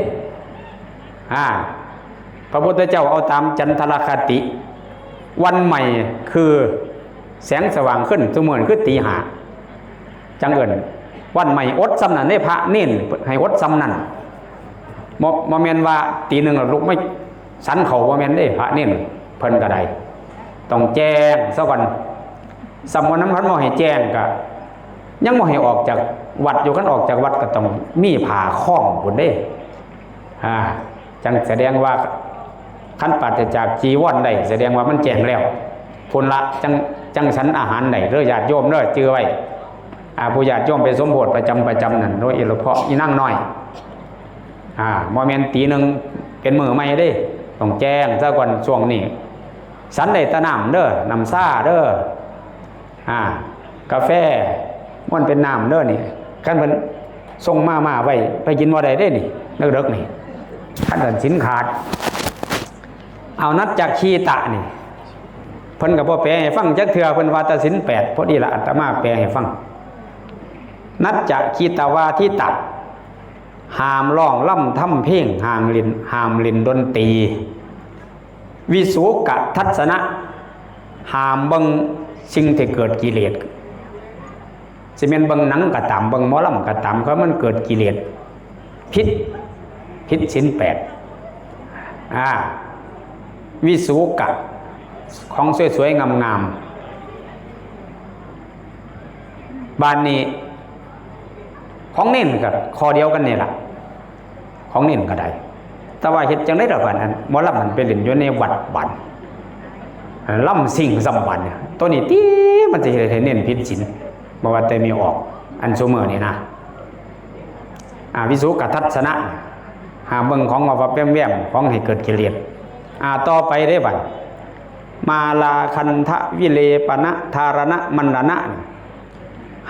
ອາ ພະພຸດທະເຈົ້າເອົາຕາມຈັນທະລະຄະຕິ ວັນໃໝ່ຄືແສງສະຫວ່າງຂຶ້ນ ຊຸມື້ນີ້ຄືຕີຫ້າ ຈັ່ງເອີ້ນວັນໃໝ່. ອົດສ່ຳນັ້ນເດ້ ພະເນນໃຫ້ອົດສ່ຳນັ້ນ ບໍ່ ບໍ່ແມ່ນວ່າຕີໜຶ່ງແລ້ວລຸກມາສັນເຂົ້າ ບໍ່ແມ່ນເດ້. ພະເນນເພິ່ນກໍໄດ້ ຕ້ອງແຈ້ງຊະກ່ອນ. ສ່ຳວ່ານຳ ຄັນບໍ່ໃຫ້ແຈ້ງກໍຍັງບໍ່ໃຫ້ອອກຈາກວັດຢູ່. ຄັນອອກຈາກວັດກໍຕ້ອງມີຜ້າຄ້ອງພຸ້ນເດ້. ອາ ຈັ່ງສະແດງວ່າ ຄັນປາສະຈາກຈີວອນໄດ້ ສະແດງວ່າມັນແຈ້ງແລ້ວ ພຸ້ນລະ ຈັ່ງ ຈັ່ງສັນອາຫານໄດ້ເດີ ຍາດໂຍມເດີ ຈື່ໄວ້. ອາ ຜູ້ຍາດໂຍມໄປສົມໂພດປະຈຳ ປະຈຳນັ້ນ ໂດຍສະເພາະອີນາງນ້ອຍ ອາ ບໍ່ແມ່ນຕີໜຶ່ງເປັນມື້ໃໝ່ເດ້ ຕ້ອງແຈ້ງຊະກ່ອນ. ຊ່ວງນີ້ສັນໄດ້ແຕ່ນ້ຳເດີ ນ້ຳຊາເດີ ອາ ກາແຟ ມັນເປັນນ້ຳເດີນີ້. ຄັນເພິ່ນຊົງມາມ່າໄວ້ ໄປກິນບໍ່ໄດ້ເດ້ນີ້ ເດິກໆນີ້ ຄັນສັນສິນຂາດ. ເອົາ ນັດຈະຄີຕະນີ້ ເພິ່ນກໍບໍ່ແປໃຫ້ຟັງຈັກເທື່ອ ເພິ່ນວ່າແຕ່ສິນແປດ. ພໍດີລະ ອາດຕະມາແປໃຫ້ຟັງ. ນັດຈະຄີຕະວາທິຕະ ຫ້າມຮ້ອງລຳທຳເພງ ຫ້າມຫຼິ້ນ ຫ້າມຫຼິ້ນດົນຕີ. ວິສຸກະທັດສະນະ ຫ້າມເບິ່ງສິ່ງທີ່ເກີດກິເລດ ຊິແມ່ນເບິ່ງໜັງກໍຕາມ ເບິ່ງໝໍລຳກໍຕາມ ຄັນມັນເກີດກິເລດ ຜິດ ຜິດສິນແປດ. ອາ ວິສຸກະ ຂອງສວຍໆງາມໆ. ບາດນີ້ຂອງເນນກໍຂໍ້ດຽວກັນນີ້ລະ ຂອງເນນກໍໄດ້ ແຕ່ວ່າເຮັດຈັ່ງໃດດອກ ບາດນັ້ນໝໍລຳມັນໄປຫຼິ້ນຢູ່ໃນວັດ ບາດລຳຊິງສ່ຳ ບາດນີ້ ໂຕນີ້ຕິ ມັນຊິເຮັດໃຫ້ເນນຜິດສິນ ບໍ່ວ່າແຕ່ແມ່ອອກ ອັນຊຸມື້ນີ້ນະ. ອາ ວິສຸກະທັດສະນະ ຫ້າມເບິ່ງຂອງວັບໆແວມໆ ຂອງໃຫ້ເກີດກິເລດ. ອາ ຕໍ່ໄປເດ້ ບາດ ມາລາຄັນທະວິເລປະນະທາລະນະມັນລະນະ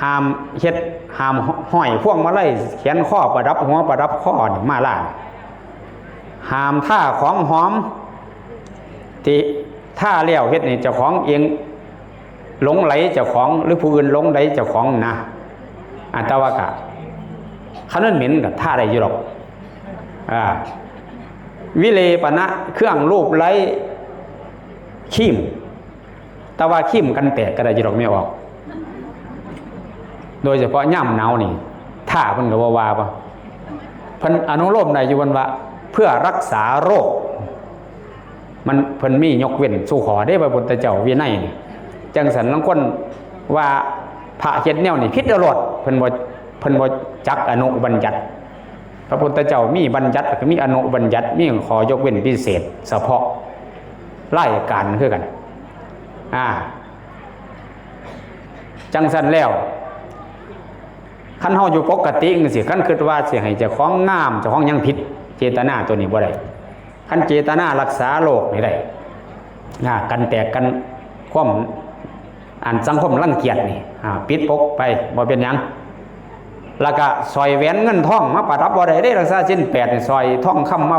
ຫ້າມເຮັດ ຫ້າມຫ້ອຍພວງມາໄລ ແຂນຄໍປະດັບຫົວປະດັບຄໍນີ້ ມາລາ ຫ້າມທາຂອງຫອມ ທີ່ທາແລ້ວເຮັດໃຫ້ເຈົ້າຂອງເອງຫຼົງໄຫຼເຈົ້າຂອງ ຫຼື ຜູ້ອື່ນຫຼົງໄຫຼເຈົ້າຂອງນະ. ອາ ແຕ່ວ່າກະ ຄັນມັນເໝັນກໍທາໄດ້ຢູ່ດອກ. ອາ ວິເລປະນະ ເຄື່ອງລູບໄລ້ ຄຣີມ ແຕ່ວ່າຄຣີມກັນແຕກກໍໄດ້ຢູ່ດອກ ແມ່ອອກ ໂດຍສະເພາະຍາມໜາວນີ້ ທາເພິ່ນກໍບໍ່ວ່າບໍ່ ເພິ່ນອະນຸໂລມໄດ້ຢູ່ ເພິ່ນວ່າເພື່ອຮັກສາໂລກ ມັນ ເພິ່ນມີຍົກເວັ້ນສູ່ຂໍ້ເດ້ ພະພຸດທະເຈົ້າວິໄນນີ້. ຈັ່ງຊັ້ນລາງຄົນວ່າພະເຮັດແນວນີ້ຜິດເອົາໂລດ ເພິ່ນບໍ່ ເພິ່ນບໍ່ຈັກອະນຸບັນຍັດ. ພະພຸດທະເຈົ້າມີບັນຍັດ ແລ້ວກໍມີອະນຸບັນຍັດ ມີຂໍ້ຍົກເວັ້ນພິເສດສະເພາະລາຍການຄືກັນ. ອາ ຈັ່ງຊັ້ນແລ້ວ ຄັນເຮົາຢູ່ປົກກະຕິຈັ່ງຊີ້ ຄັນຄິດວ່າຊິໃຫ້ເຈົ້າຂອງງາມ ເຈົ້າຂອງຫຍັງ ຜິດເຈດຕະນາໂຕນີ້ບໍ່ໄດ້. ຄັນເຈດຕະນາຮັກສາໂລກນີ້ໄດ້ ອາ ກັນແຕກກັນ ຄວາມ ອັນສັງຄົມລັງກຽດນີ້ ອາ ປິດປົກໄປ ບໍ່ເປັນຫຍັງ. ແລ້ວກະສ້ອຍແຫວນເງິນທອງມາປະດັບບໍ່ໄດ້ເດ້ ຮັກສາສິນແປດນີ້ ສ້ອຍທອງຄຳມາ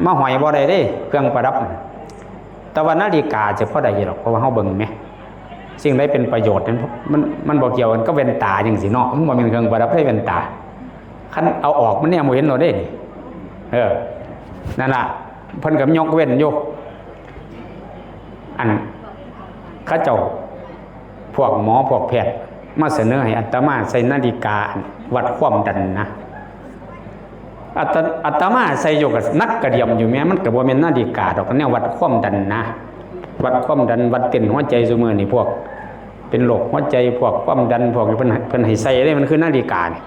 ມາຫ້ອຍບໍ່ໄດ້ເດ້ ເຄື່ອງປະດັບ. ແຕ່ວ່ານາລິກາຈະພໍໄດ້ຢູ່ດອກ ເພາະວ່າເຮົາເບິ່ງແໝ ເ ສິ່ງໃດເປັນປະໂຫຍດນັ້ນ ມັນ ມັນບໍ່ກ່ຽວກັນກັບແວ່ນຕາຈັ່ງຊີ້ເນາະ, ມັນບໍ່ແມ່ນເຄື່ອງປະດັບໃນແວ່ນຕາ. ຄັນເອົາອອກ ມັນແນມບໍ່ເຫັນໂລດເດ້. ເອີ ນັ້ນລະ ເພິ່ນກໍຍົກເວັ້ນຢູ່. ອັນ ເຂົາເຈົ້າ ພວກໝໍພວກແພດມາສະເໜີໃຫ້ອາດຕະມາໃສ່ນາລິກາວັດຄວາມດັນນະ. ອາດຕະ ອາດຕະມາໃສ່ຢູ່ກໍໜັກກະດຽມຢູ່ແມ້, ມັນກໍບໍ່ແມ່ນນາລິກາດອກ, ແນວວັດຄວາມດັນນະ, ວັດຄວາມດັນ ວັດເຕັ້ນຫົວໃຈ. ຊຸມື້ນີ້ພວກເປັນໂລກຫົວໃຈ ພວກຄວາມດັນ ພວກນີ້ ເພິ່ນ ເພິ່ນໃຫ້ໃສ່ເດ້, ມັນຄືນາລິການີ້.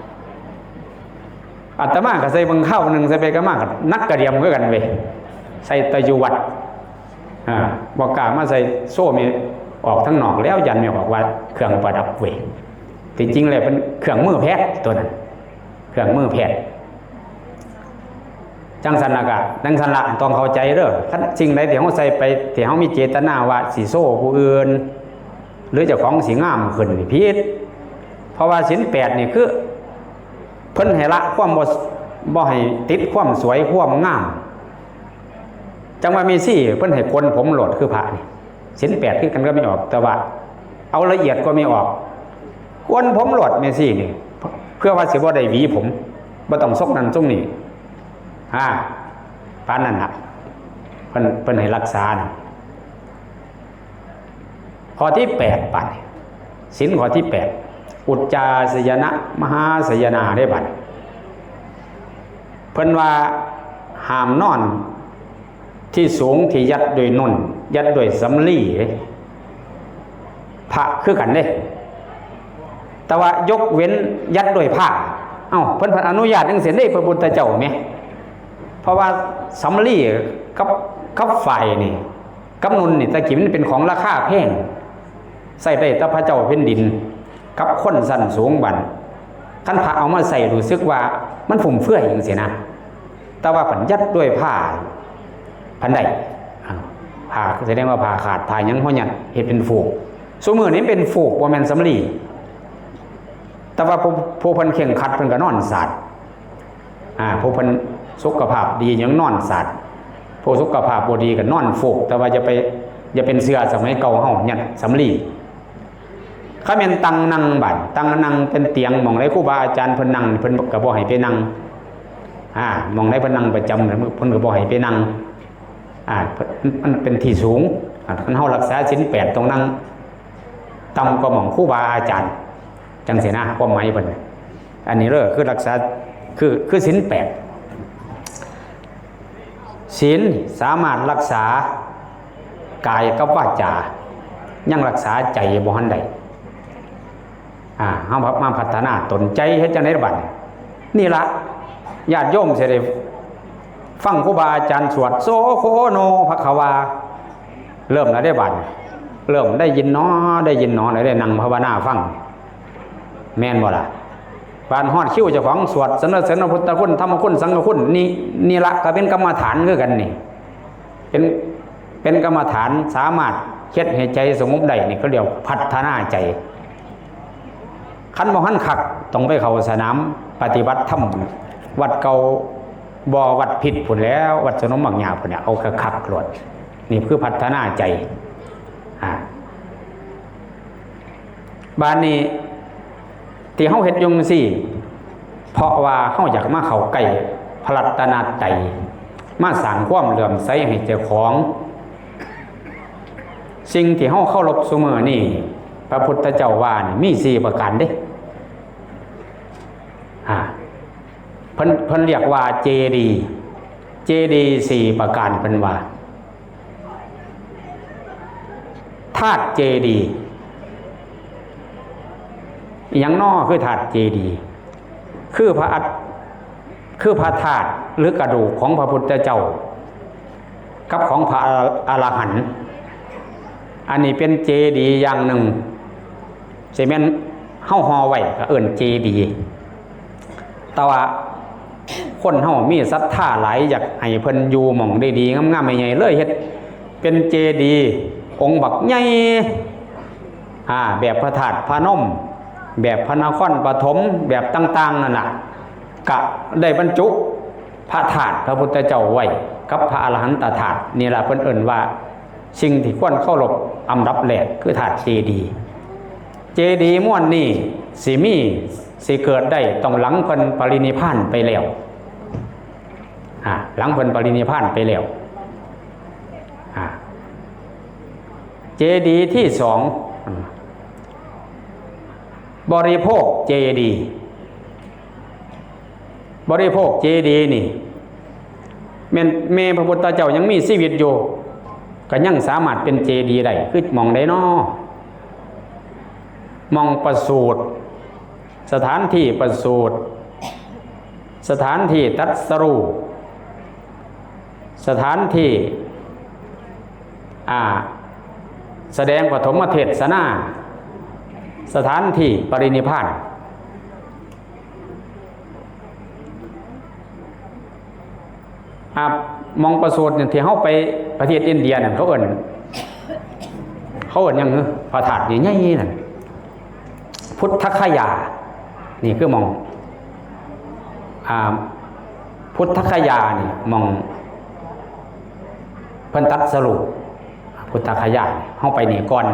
ອາດຕະມາກໍໃສ່ເບິ່ງຄາວໜຶ່ງ, ໃສ່ໄປກັບມາກໍໜັກກະດຽມຄືກັນເວີຍ, ໃສ່ແຕ່ຢູ່ວັດ. ອາ ບໍ່ກ້າມາໃສ່ໂຊແມ່ອອກທາງນອກແລ້ວ, ຢ້ານແມ່ອອກວ່າເຄື່ອງປະດັບເວີຍ. ທີ່ຈິງແລ້ວເປັນເຄື່ອງມືແພດໂຕນັ້ນ, ເຄື່ອງມືແພດ. ຈັ່ງຊັ້ນລະກະ ຈັ່ງຊັ້ນລະ ຕ້ອງເຂົ້າໃຈເດີ້. ຄັນສິ່ງໃດທີ່ເຮົາໃສ່ໄປ ທີ່ເຮົາມີເຈດຕະນາວ່າຊິໂຊຜູ້ອື່ນ ຫຼືເຈົ້າຂອງຊິງາມຂຶ້ນ ນີ້ຜິດ. ເພາະວ່າສິນແປດນີ້ຄື ເພິ່ນໃຫ້ລະຄວາມບໍ່ ບໍ່ໃຫ້ຕິດຄວາມສວຍຄວາມງາມ. ຈັ່ງວ່າແມ່ຊີເພິ່ນໃຫ້ໂກນຜົມໂລດຄືພະນີ້, ສິນແປດຄືກັນກັບແມ່ອອກ, ແຕ່ວ່າເອົາລະອຽດກວ່າແມ່ອອກ, ໂກນຜົມໂລດແມ່ຊີນີ້ ເພື່ອວ່າຊິບໍ່ໄດ້ຫວີຜົມ, ບໍ່ຕ້ອງຊົກນັ້ນຊົກນີ້. ອາ ປານນັ້ນລະ ເພິ່ນ ເພິ່ນໃຫ້ຮັກສານະ. ຂໍ້ທີແປດ ບາດນີ້ ສິນຂໍ້ທີແປດ ອຸດຈາສະຍະນະ ມະຫາສະຍະນາເດ້. ບາດນີ້ເພິ່ນວ່າຫ້າມນອນທີ່ສູງທີ່ຍັດດ້ວຍໜຸ່ນ ຍັດດ້ວຍສຳລີເດ້. ພະຄືກັນເດ້, ແຕ່ວ່າຍົກເວັ້ນຍັດດ້ວຍຜ້າ. ເອົ້າ ເພິ່ນ ເພິ່ນອະນຸຍາດຈັ່ງຊີ້ເດ້ ພະພຸດທະເຈົ້າແໝ. ເພາະວ່າສຳລີກັບ ກັບຝ້າຍນີ້ ກຳນົນນີ້ ແຕ່ກີ້ມັນເປັນຂອງລາຄາແພງ, ໃຊ້ໄດ້ແຕ່ພະເຈົ້າແຜ່ນດິນກັບຄົນຊັ້ນສູງ. ບັດຄັນພະເອົາມາໃຊ້ ຮູ້ສຶກວ່າມັນຟຸມເຟືອຍຈັ່ງຊີ້ນະ, ແຕ່ວ່າບັນຍັດດ້ວຍຜ້າພັນໄດ້. ອາ ຜ້າສະແດງວ່າຜ້າຂາດ ຜ້າຫຍັງ ເຮົາຍັດເຮັດເປັນຟູກ. ຊຸມື້ນີ້ເປັນຟູກ ບໍ່ແມ່ນສຳລີ, ແຕ່ວ່າຜູ້ ຜູ້ເພິ່ນເຄັ່ງຄັດ ເພິ່ນກໍນອນສາດ. ອາ ຜູ້ເພິ່ນສຸຂະພາບດີຍັງນອນສາດ, ຜູ້ສຸຂະພາບບໍ່ດີກໍນອນຟູກ, ແຕ່ວ່າຢ່າໄປ ຢ່າເປັນເຊື່ອສະໄໝເກົ່າເຮົາ ຍັດສຳລີ. ຄັນແມ່ນຕັ່ງນັ່ງ ບາດຕັ່ງນັ່ງເປັນຕຽງ, ໝ່ອງໃດຄູບາອາຈານເພິ່ນນັ່ງ ເພິ່ນກໍບໍ່ໃຫ້ໄປນັ່ງ. ອາ ໝ່ອງໃດເພິ່ນນັ່ງປະຈຳ ເພິ່ນກໍບໍ່ໃຫ້ໄປນັ່ງ. ອາ ມັນເປັນທີ່ສູງ, ອາ ຄັນເຮົາຮັກສາສິນແປດ ຕ້ອງນັ່ງຕ່ຳກວ່າໝ່ອງຄູບາອາຈານ. ຈັ່ງຊີ້ນະ ຄວາມໝາຍເພິ່ນ. ອັນນີ້ເລີຍ ຄືຮັກສາ ຄື ຄືສິນແປດ. ສິນສາມາດຮັກສາກາຍກັບວາຈາ, ຍັງຮັກສາໃຈບໍ່ທັນໄດ້. ອາ ເຮົາມາພັດທະນາຕົນໃຈ ເຮັດຈັ່ງໃດລະບັດນີ້? ນີ້ລະ ຍາດໂຍມຊິໄດ້ຟັງຄູບາອາຈານສວດ ໂສໂຄໂນ ພະຄະວາ. ເລີ່ມແລ້ວເດ້ບາດນີ້, ເລີ່ມໄດ້ຍິນໜໍ ໄດ້ຍິນໜໍ ແລ້ວໄດ້ນັ່ງພາວະນາຟັງ, ແມ່ນບໍ່ລະ? ບາດຮອດຄິວເຈົ້າຂອງສວດສັນລະເສີນພະພຸດທະຄຸນ ທຳມະຄຸນ ສັງຄະຄຸນ, ນີ້ ນີ້ລະກໍເປັນກຳມະຖານຄືກັນນີ້, ເປັນ ເປັນກຳມະຖານສາມາດເຮັດໃຫ້ໃຈສະຫງົບໄດ້, ນີ້ເຂົາຮຽກວ່າພັດທະນາໃຈ. ຄັນບໍ່ທັນຄັກ ຕ້ອງໄປເຂົ້າສະໜາມປະຕິບັດທຳວັດເກົ່າ ບໍ່ ວັດພິດພຸ້ນແຫຼ້ວ, ວັດສະໜົມບັກຫຍ້າພຸ້ນແຫຼະ, ເອົາຄັກໆໂລດ. ນີ້ຄືພັດທະນາໃຈ. ອາ ບາດນີ້ທີ່ເຮົາເຮັດຢູ່ຈັ່ງຊີ້ ເພາະວ່າເຮົາຢາກມາເຂົ້າໃກ້ພະລັດຕະນະໄຕ, ມາສ້າງຄວາມເຫຼື້ອມໃສໃຫ້ເຈົ້າຂອງ. ສິ່ງທີ່ເຮົາເຄົາລົບຊຸມື້ນີ້ ພະພຸດທະເຈົ້າວ່ານີ້ມີສີ່ປະການເດ້. ອາ ເພິ່ນ ເພິ່ນຮຽກວ່າເຈດີ, ເຈດີສີ່ປະການ ເພິ່ນວ່າ. ທາດເຈດີ ອີ່ຫຍັງນໍຄືທາດເຈດີ? ຄືພະອັດ ຄືພະທາດ ຫຼື ກະດູກຂອງພະພຸດທະເຈົ້າ ກັບຂອງພະອະ ອະລະຫັນ. ອັນນີ້ເປັນເຈດີຢ່າງໜຶ່ງ, ຊິແມ່ນເຮົາຫໍ່ໄວ້ກໍເອີ້ນເຈດີ. ແຕ່ວ່າຄົນເຮົາມີສັດທາຫຼາຍ, ຢາກໃຫ້ເພິ່ນຢູ່ໝ່ອງດີໆ ງາມໆ ໃຫຍ່ໆ ເລີຍເຮັດເປັນເຈດີອົງບັກໃຫຍ່, ອາ ແບບພະທາດພະນົມ, ແບບພະນະຄອນປະຖົມ, ແບບຕ່າງໆ ນັ້ນລະ, ກະໄດ້ບັນຈຸພະທາດພະພຸດທະເຈົ້າໄວ້ກັບພະອະລະຫັນຕະທາດ. ນີ້ລະເພິ່ນເອີ້ນວ່າ ສິ່ງທີ່ຄວນເຄົາລົບອັນດັບແລກຄືທາດເຈດີ. ເຈດີย์ມ້ວນນີ້ຊິມີ ຊິເກີດໄດ້ ຕ້ອງຫຼັງເພິ່ນປະລິນິບພານໄປແລ້ວ ອາ ຫຼັງເພິ່ນປະລິນິບພານໄປແລ້ວ ອາ ເຈດີย์ທີສອງ ອາ ບໍລິໂພກເຈດີ ບໍລິໂພກເຈດີນີ້ ແມ່ນແມ່ພະພຸດທະເຈົ້າຍັງມີຊີວິດຢູ່ ກໍຍັງສາມາດເປັນເຈດີໄດ້ ຄືໝ່ອງໃດນໍ? ໝ່ອງປະສູດ ສະຖານທີ່ປະສູດ ສະຖານທີ່ຕັດສະຮູ້ ສະຖານທີ່ ອາ ສະແດງປະຖົມມະເທດສະນາ ສະຖານທີ່ປະລິນິບພານ ອາ ໝ່ອງປະສູດນີ້ ທີ່ເຮົາໄປປະເທດອິນເດຍນັ້ນ ເຂົາເອີ້ນ ເຂົາເອີ້ນຫຍັງຫື? ພະທາດໃຫຍ່ໆນັ້ນ ພຸດທະຄະຍາ ນີ້ຄືໝ່ອງ ອາ ພຸດທະຄະຍານີ້ ໝ່ອງເພິ່ນຕັດສະຮູ້ ພຸດທະຄະຍານີ້ ເຮົາໄປນີ້ກ່ອນ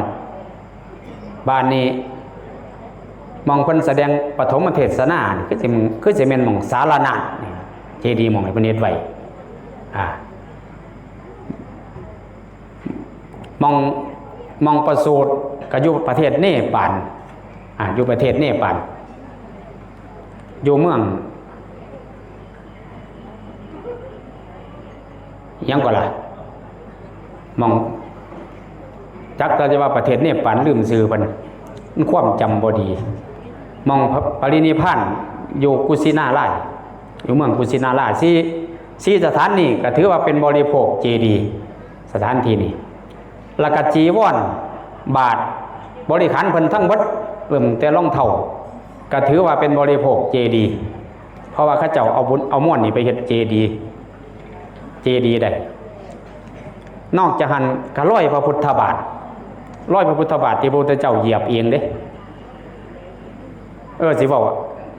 ບາດນີ້ ໝ່ອງເພິ່ນສະແດງປະຖົມມະເທດສະນານີ້ ຄືຊິ ຄືຊິແມ່ນໝ່ອງສາລະນະນີ້ ເຈດີໝ່ອງທີ່ເພິ່ນເຮັດໄວ້ ອາ ໝ່ອງ ໝ່ອງປະສູດກໍຢູ່ປະເທດເນປານ ອາ ຢູ່ປະເທດເນປານ ຢູ່ເມືອງ ຫຍັງກໍລະ ໝ່ອງ ຈັກລະຈະວ່າປະເທດເນປານ ລືມຊື່ເພິ່ນ ມັນຄວາມຈຳບໍ່ດີ ໝ່ອງປະ ປະລິນິບພານຢູ່ກຸຊິນາລາຍ ຢູ່ເມືອງກຸຊິນາລາຍ ສີ່ ສີ່ສະຖານນີ້ກໍຖືວ່າເປັນບໍລິໂພກເຈດີ ສະຖານທີ່ນີ້ ແລ້ວກໍຈີວອນ ບາດ ບໍລິຂານເພິ່ນທັງເບິດ ເລີ່ມແຕ່ລອງເທົ້າ ກໍຖືວ່າເປັນບໍລິໂພກເຈດີ ເພາະວ່າເຂົາເຈົ້າເອົາບຸນ ເອົາມວນນີ້ໄປເຮັດເຈດີ ເຈດີໄດ້ ນອກຈາກຫັ້ນກໍລອຍພະພຸດທະບາດ ລອຍພະພຸດທະບາດທີ່ພະພຸດທະເຈົ້າຢຽບເອງເດ້ ເອີ ຊິເວົ້າ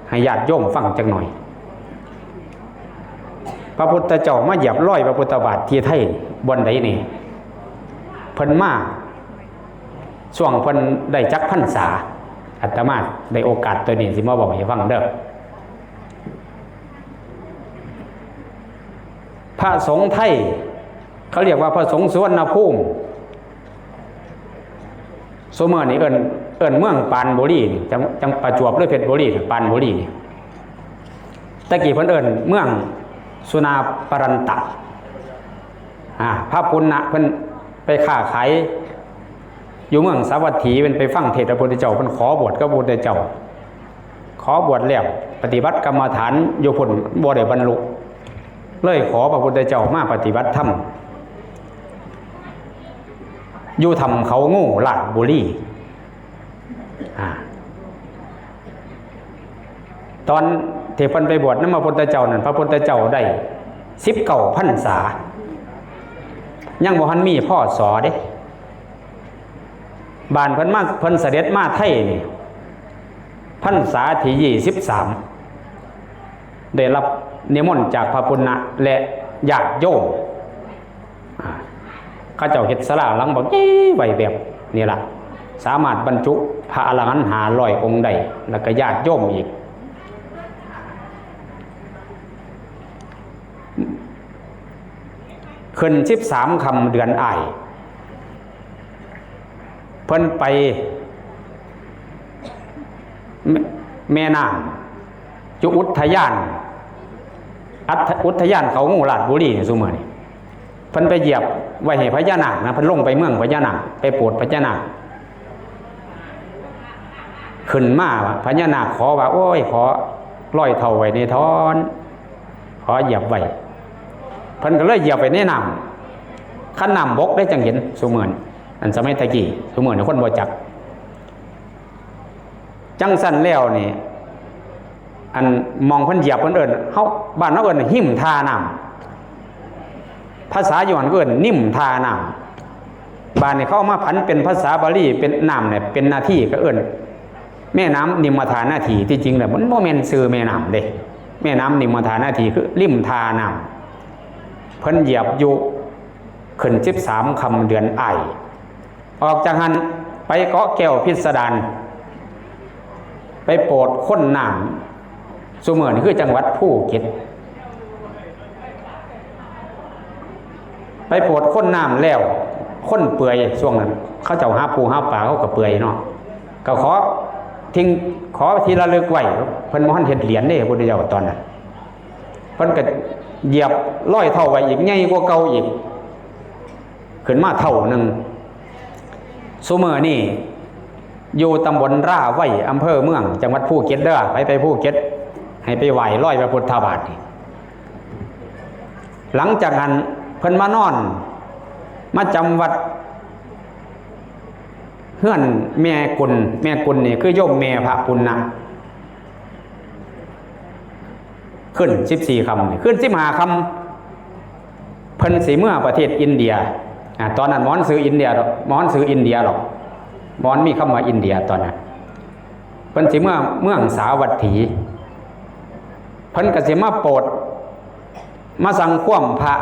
ໃຫ້ຍາດໂຍມຟັງຈັກໜ່ອຍ ພະພຸດທະເຈົ້າມາຢຽບລອຍພະພຸດທະບາດທີ່ໄທບ່ອນໃດນີ້ ເພິ່ນມາຊ່ວງເພິ່ນໄດ້ຈັກພັນສາ ອາດຕະມາໄດ້ໂອກາດໂຕນີ້ຊິມາເວົ້າໃຫ້ຟັງເດີ ພະສົງໄທ ເຂົາລຽກວ່າພະສົງສຸວັນນະພູມ ຊຸມື້ນີ້ເອີ້ນ ເອີ້ນເມືອງປານບູລີນີ້ ຈັງ ຈັງປະຈວບ ຫຼື ເພັດບູລີນີ້ ປານບູລີນີ້ ແຕ່ກີ້ເພິ່ນເອີ້ນເມືອງສຸນາປະຣັນຕະ ອາ ພະປຸນນະເພິ່ນໄປຄ້າຂາຍຢູ່ເມືອງສາວັດຖີ ເພິ່ນໄປຟັງເທດພະພຸດທະເຈົ້າ ເພິ່ນຂໍບວດກັບພະພຸດທະເຈົ້າ ຂໍບວດແລ້ວປະຕິບັດກຳມະຖານຢູ່ພຸ້ນບໍ່ໄດ້ບັນລຸ ເລີຍຂໍພະພຸດທະເຈົ້າມາປະຕິບັດທຳຢູ່ຖ້ຳເຂົາງູ ລາດບູລີ ອາ ຕອນທີ່ເພິ່ນໄປບວດນຳພະພຸດທະເຈົ້ານັ້ນ ພະພຸດທະເຈົ້າໄດ້ສິບເກົ້າພັນສາ ຍັງບໍ່ທັນມີ ພ.ສ. ເດ້ ບາດເພິ່ນມາ ເພິ່ນສະເດັດມາໄທນີ້ ພັນສາທີຍີ່ສິບສາມ ໄດ້ຮັບນິມົນຈາກພະປຸນນະ ແລະ ຍາດໂຍມ ອາ ເຂົາເຈົ້າເຮັດສາລາຫຼັງບັກໃຫຍ່ໄວ້ແບບນີ້ລະ ສາມາດບັນຈຸພະອະລະຫັນຫ້າຮ້ອຍອົງໄດ້ ແລ້ວກໍຍາດໂຍມອີກ ຂຶ້ນສິບສາມຄ່ຳເດືອນອ້າຍ ເພິ່ນໄປ ແມ່ ແມ່ນ້ຳ ຢູ່ອຸດທະຍານ ອັດ ອຸດທະຍານເຂົາງູ ລາດບູລີນີ້ ຊຸມື້ນີ້ ເພິ່ນໄປຢຽບໄວ້ໃຫ້ພະຍານາກນະ ເພິ່ນລົງໄປເມືອງພະຍານາກ ໄປໂປດພະຍານາກ ຂຶ້ນມາ ພະຍານາກຂໍວ່າ ໂອ້ຍ ຂໍລອຍເທົ້າໄວ້ແດ່ທ້ອນ ຂໍຢຽບໄວ້ ເພິ່ນກໍເລີຍຢຽບໄວ້ໃນນ້ຳ ຄັນນ້ຳບົກເດ້ຈັ່ງເຫັນ ຊຸມື້ນີ້ ອັນສະໄໝແຕ່ກີ້ ຊຸມື້ນີ້ຄົນບໍ່ຈັກ ຈັ່ງຊັ້ນແລ້ວນີ້ ອັນໝ່ອງເພິ່ນຢຽບ ເພິ່ນເອີ້ນ ເຮົາ ບ້ານເຮົາເອີ້ນຫິມທ່ານ້ຳ ພາສາຍວນເອີ້ນນິມທ່ານ້ຳ ບາດນີ້ເຂົາເອົາມາຜັນເປັນພາສາບາລີ ເປັນນ້ຳນີ້ ເປັນນາທີ ກໍເອີ້ນແມ່ນ້ຳນິມມະທານາທີ ທີ່ຈິງແລ້ວມັນບໍ່ແມ່ນຊື່ແມ່ນ້ຳເດ້ ແມ່ນ້ຳນິມມະທານາທີ ຄືລິມທ່ານ້ຳ ເພິ່ນຢຽບຢູ່ ຂຶ້ນສິບສາມຄ່ຳເດືອນອ້າຍ ອອກຈາກຫັ້ນໄປເກາະແກ້ວພິດສະດານ ໄປໂປດຄົນນ້ຳ ຊຸມື້ນີ້ຄືຈັງຫວັດພູເກັດ ໄປໂປດຄົນນ້ຳແລ້ວ ຄົນເປືອຍ ຊ່ວງນັ້ນເຂົາເຈົ້າຫາປູຫາປາ ເຂົາກໍເປືອຍເນາະ ກໍຂໍສິ່ງ ຂໍທີ່ລະລຶກໄວ້ ເພິ່ນບໍ່ທັນເຮັດຫຼຽນເດ້ ພະພຸດທະເຈົ້າຕອນນັ້ນ ເພິ່ນກໍຢຽບລອຍເທົ້າໄວ້ອີກ ໃຫຍ່ກວ່າເກົ່າອີກ ຂຶ້ນມາເທົ່າໜຶ່ງ. ຊຸມື້ນີ້ຢູ່ຕຳບົນລາໄວ ອຳເພີເມືອງ ຈັງຫວັດພູເກັດເດີ. ໃຜໄປພູເກັດ ໃຫ້ໄປໄຫວ້ລອຍພະພຸດທະບາດນີ້. ຫຼັງຈາກນັ້ນເພິ່ນມານອນ ມາຈຳວັດເຮືອນແມ່ກຸນ. ແມ່ກຸນນີ້ຄືໂຍມແມ່ພະປຸນນະ. ຄືນສິບສີ່ຄ່ຳນີ້ ຄືນສິບຫ້າຄ່ຳ ເພິ່ນຊິເມືອປະເທດອິນເດຍ. ອາ ຕອນນັ້ນບໍ່ທັນຊື່ອິນເດຍດອກ ບໍ່ທັນຊື່ອິນເດຍດອກ ບໍ່ທັນມີຄຳວ່າອິນເດຍຕອນນັ້ນ. ເພິ່ນຊິເມືອເມືອງສາວັດຖີ ເພິ່ນກໍຊິມາໂປດ ມາສັ່ງຄວາມພະ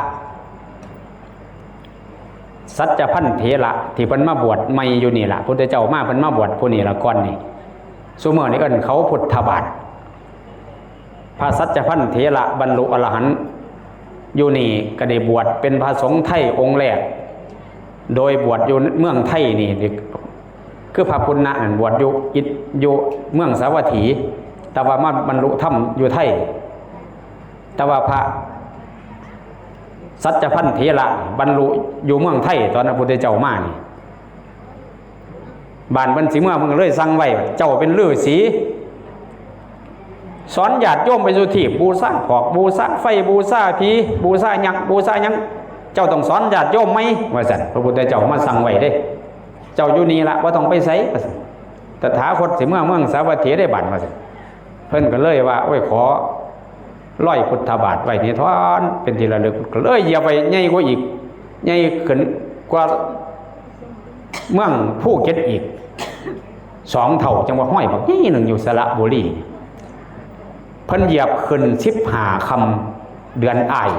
ສັດຈະພັນເຖລະ ທີ່ເພິ່ນມາບວດໃໝ່ຢູ່ນີ້ລະ ພຸດທະເຈົ້າມາ ເພິ່ນມາບວດຜູ້ນີ້ລະກ່ອນນີ້. ຊຸມື້ນີ້ເອີ້ນເຂົາພຸດທະບາດ. ພະສັດຈະພັນເຖລະບັນລຸອະລະຫັນຢູ່ນີ້ ກໍໄດ້ບວດເປັນພະສົງໄທອົງແລກ ໂດຍບວດຢູ່ເມືອງໄທນີ້ ຄືພະປຸນນະນັ້ນບວດຢູ່ອິດ ຢູ່ເມືອງສາວັດຖີ ແຕ່ວ່າມາບັນລຸທຳຢູ່ໄທ. ແຕ່ວ່າພະສັດຈະພັນເຖລະບັນລຸຢູ່ເມືອງໄທ ຕອນພະພຸດທະເຈົ້າມານີ້. ບາດເພິ່ນຊິເມືອ ເພິ່ນກໍເລີຍສັ່ງໄວ້ ເຈົ້າເປັນລືສີ ສອນຍາດໂຍມໄປສຸທີບ ບູຊາຜອກ ບູຊາໄຟ ບູຊາຜີ ບູຊາຍັກ ບູຊາຫຍັງ ເຈົ້າຕ້ອງສອນຍາດໂຍມໃໝ່ ວ່າຊັ້ນ. ພະພຸດທະເຈົ້າມາສັ່ງໄວ້ເດ້ ເຈົ້າຢູ່ນີ້ລະ ບໍ່ຕ້ອງໄປໃສ ວ່າຊັ້ນ. ຕະຖາຄົດຊິເມືອເມືອງສາວັດຖີເດ້ບາດ ວ່າຊັ້ນ. ເພິ່ນກໍເລີຍວ່າ ໂອ້ຍ ຂໍ ລອຍພຸດທະບາດໄວ້ນີ້ທ້ອນ ເປັນທີ່ລະລຶກ ກໍເລີຍຢຽບໄວ້ໃຫຍ່ກວ່າອີກ ໃຫຍ່ຂຶ້ນກວ່າເມືອງພູເກັດອີກສອງເທົ່າ ຈັ່ງວ່າຮອຍບັກໃຫຍ່ໜຶ່ງຢູ່ສະລະບູລີ. ເພິ່ນຢຽບຂຶ້ນສິບຫ້າຄ່ຳເດືອນອ້າຍ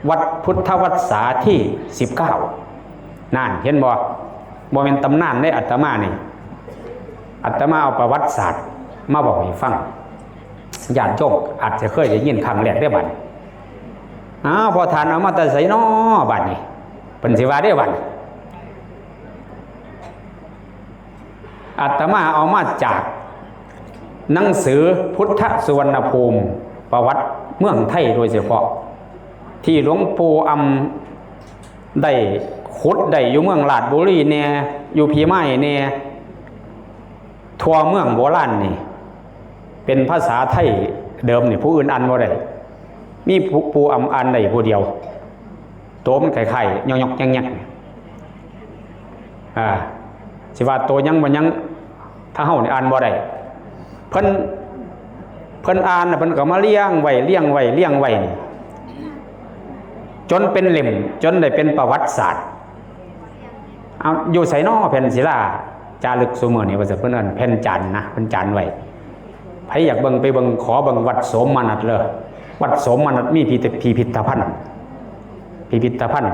ວັດພຸດທະວັດສາທີສິບເກົ້າ. ນັ້ນ ເຫັນບໍ່? ບໍ່ແມ່ນຕຳນານເດ້ ອາດຕະມານີ້ ອາດຕະມາເອົາປະຫວັດສາດມາເວົ້າໃຫ້ຟັງ. ຍາດໂຍມອາດຈະເຄີຍໄດ້ຍິນຄັ້ງແລກເດ້ບັດນີ້. ອ້າວ ພໍ່ທ່ານເອົາມາແຕ່ໃສນໍ ບັດນີ້ ເພິ່ນຊິວ່າເດ້ບັດນີ້. ອາດຕະມາເອົາມາຈາກໜັງສືພຸດທະສຸວັນນະພູມ ປະຫວັດເມືອງໄທໂດຍສະເພາະ ທີ່ຫຼວງປູ່ອຳໄດ້ຂຸດໄດ້ຢູ່ເມືອງລາດບູລີແດ່ ຢູ່ພີມາຍແດ່ ທົ່ວເມືອງໂບລານນີ້ ເປັນພາສາໄທເດີມນີ້ ຜູ້ອື່ນອ່ານບໍ່ໄດ້ ມີຜູ້ ປູ່ອຳອ່ານໄດ້ຜູ້ດຽວ ໂຕມັນຄ້າຍໆ ຍອກໆ ແຍກໆ ອ່າ ຊິວ່າໂຕຫຍັງບໍ່ຫຍັງ ຖ້າເຮົານີ້ອ່ານບໍ່ໄດ້ ເພິ່ນ ເພິ່ນອ່ານນະ ເພິ່ນກໍມາລຽງໄວ້ ລຽງໄວ້ ລຽງໄວ້ນີ້ ຈົນເປັນເຫຼັ້ມ ຈົນໄດ້ເປັນປະຫວັດສາດ. ເອົາ ຢູ່ໃສນໍແຜ່ນສິລາຈາລຶກຊຸມື້ນີ້ ວ່າຊັ້ນ ເພິ່ນເອີ້ນແຜ່ນຈານນະ ເພິ່ນຈານໄວ້. ໃຜຢາກເບິ່ງໄປເບິ່ງ ຂໍເບິ່ງວັດໂສມມະນັດເລີ ວັດໂສມມະນັດມີພິ ພິພິທະພັນ ພິພິທະພັນ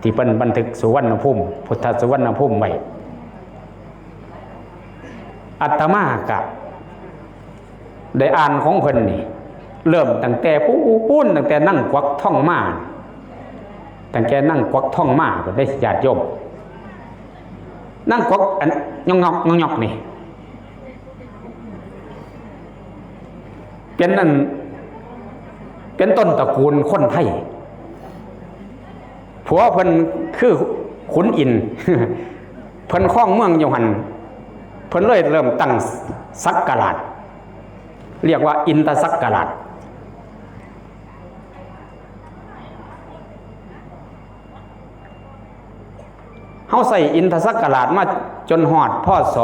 ທີ່ເພິ່ນບັນທຶກສຸວັນນະພູມ ພຸດທະສຸວັນນະພູມໄວ້. ອາດຕະມາກະໄດ້ອ່ານຂອງເພິ່ນນີ້ ເລີ່ມຕັ້ງແຕ່ພຸ້ນ ຕັ້ງແຕ່ນາງກວັກທອງມາ ຕັ້ງແຕ່ນາງກວັກທອງມາພຸ້ນເດ້ ຍາດໂຍມ. ນາງກວັກອັນຫຍອກໆ ຫຍອກໆ ນີ້ ເປັນອັນ ເປັນຕົ້ນຕະກູນຄົນໄທ. ຜົວເພິ່ນຄືຂຸນອິນ ເພິ່ນຄອງເມືອງຢູ່ຫັ້ນ ເພິ່ນເລີຍເລີ່ມຕັ້ງສັກກະລາດ ຮຽກວ່າອິນຕະສັກກະລາດ. ເຮົາໃຊ້ອິນທະສັກກະລາດມາຈົນຮອດ ພ.ສ.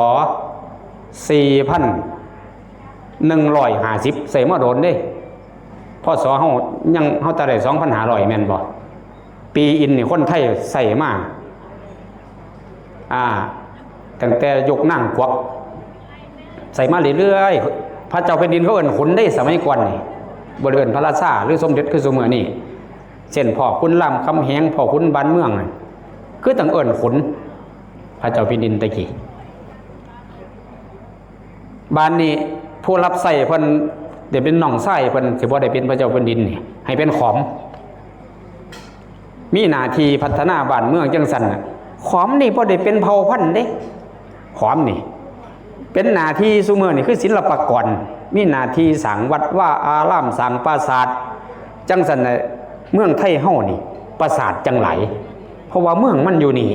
ສີ່ພັນໜຶ່ງຮ້ອຍຫ້າສິບ ໃຊ້ມາດົນເດ້. ພ.ສ. ເຮົາຍັງ ເຮົາແຕ່ໄດ້ສອງພັນຫ້າຮ້ອຍແມ່ນບໍ່? ປີອິນນີ້ຄົນໄທໃຊ້ມາ ອ່າ ຕັ້ງແຕ່ຍຸກນາງກວັກ ໃຊ້ມາເລື້ອຍໆ. ພະເຈົ້າແຜ່ນດິນເຂົາເອີ້ນຂຸນເດ້ ສະໄໝກ່ອນນີ້ ບໍ່ໄດ້ເອີ້ນພະລາຊາ ຫຼື ສົມເດັດຄືຊຸມື້ນີ້. ເຊັ່ນ ພໍ່ຂຸນລາມຄຳແຫງ ພໍ່ຂຸນບ້ານເມືອງ ຄືຕ້ອງເອີ້ນຂຸນ ພະເຈົ້າແຜ່ນດິນແຕ່ກີ້. ບາດນີ້ ຜູ້ຮັບໃຊ້ເພິ່ນ ໄດ້ເປັນນ້ອງຊາຍເພິ່ນ ຊິບໍ່ໄດ້ເປັນພະເຈົ້າແຜ່ນດິນນີ້ ໃຫ້ເປັນຂອມ ມີໜ້າທີ່ພັດທະນາບ້ານເມືອງຈັ່ງຊັ້ນນະ. ຂອມນີ້ບໍ່ໄດ້ເປັນເຜົ່າພັນເດ້ ຂອມນີ້ເປັນໜ້າທີ່ ຊຸມື້ນີ້ຄືສິລະປະກອນ ມີໜ້າທີ່ສ້າງວັດວາອາຣາມ ສ້າງປາສາດ ຈັ່ງຊັ້ນນະ. ເມືອງໄທເຮົານີ້ປາສາດຈັ່ງຫຼາຍ ເພາະວ່າເມືອງມັນຢູ່ນີ້.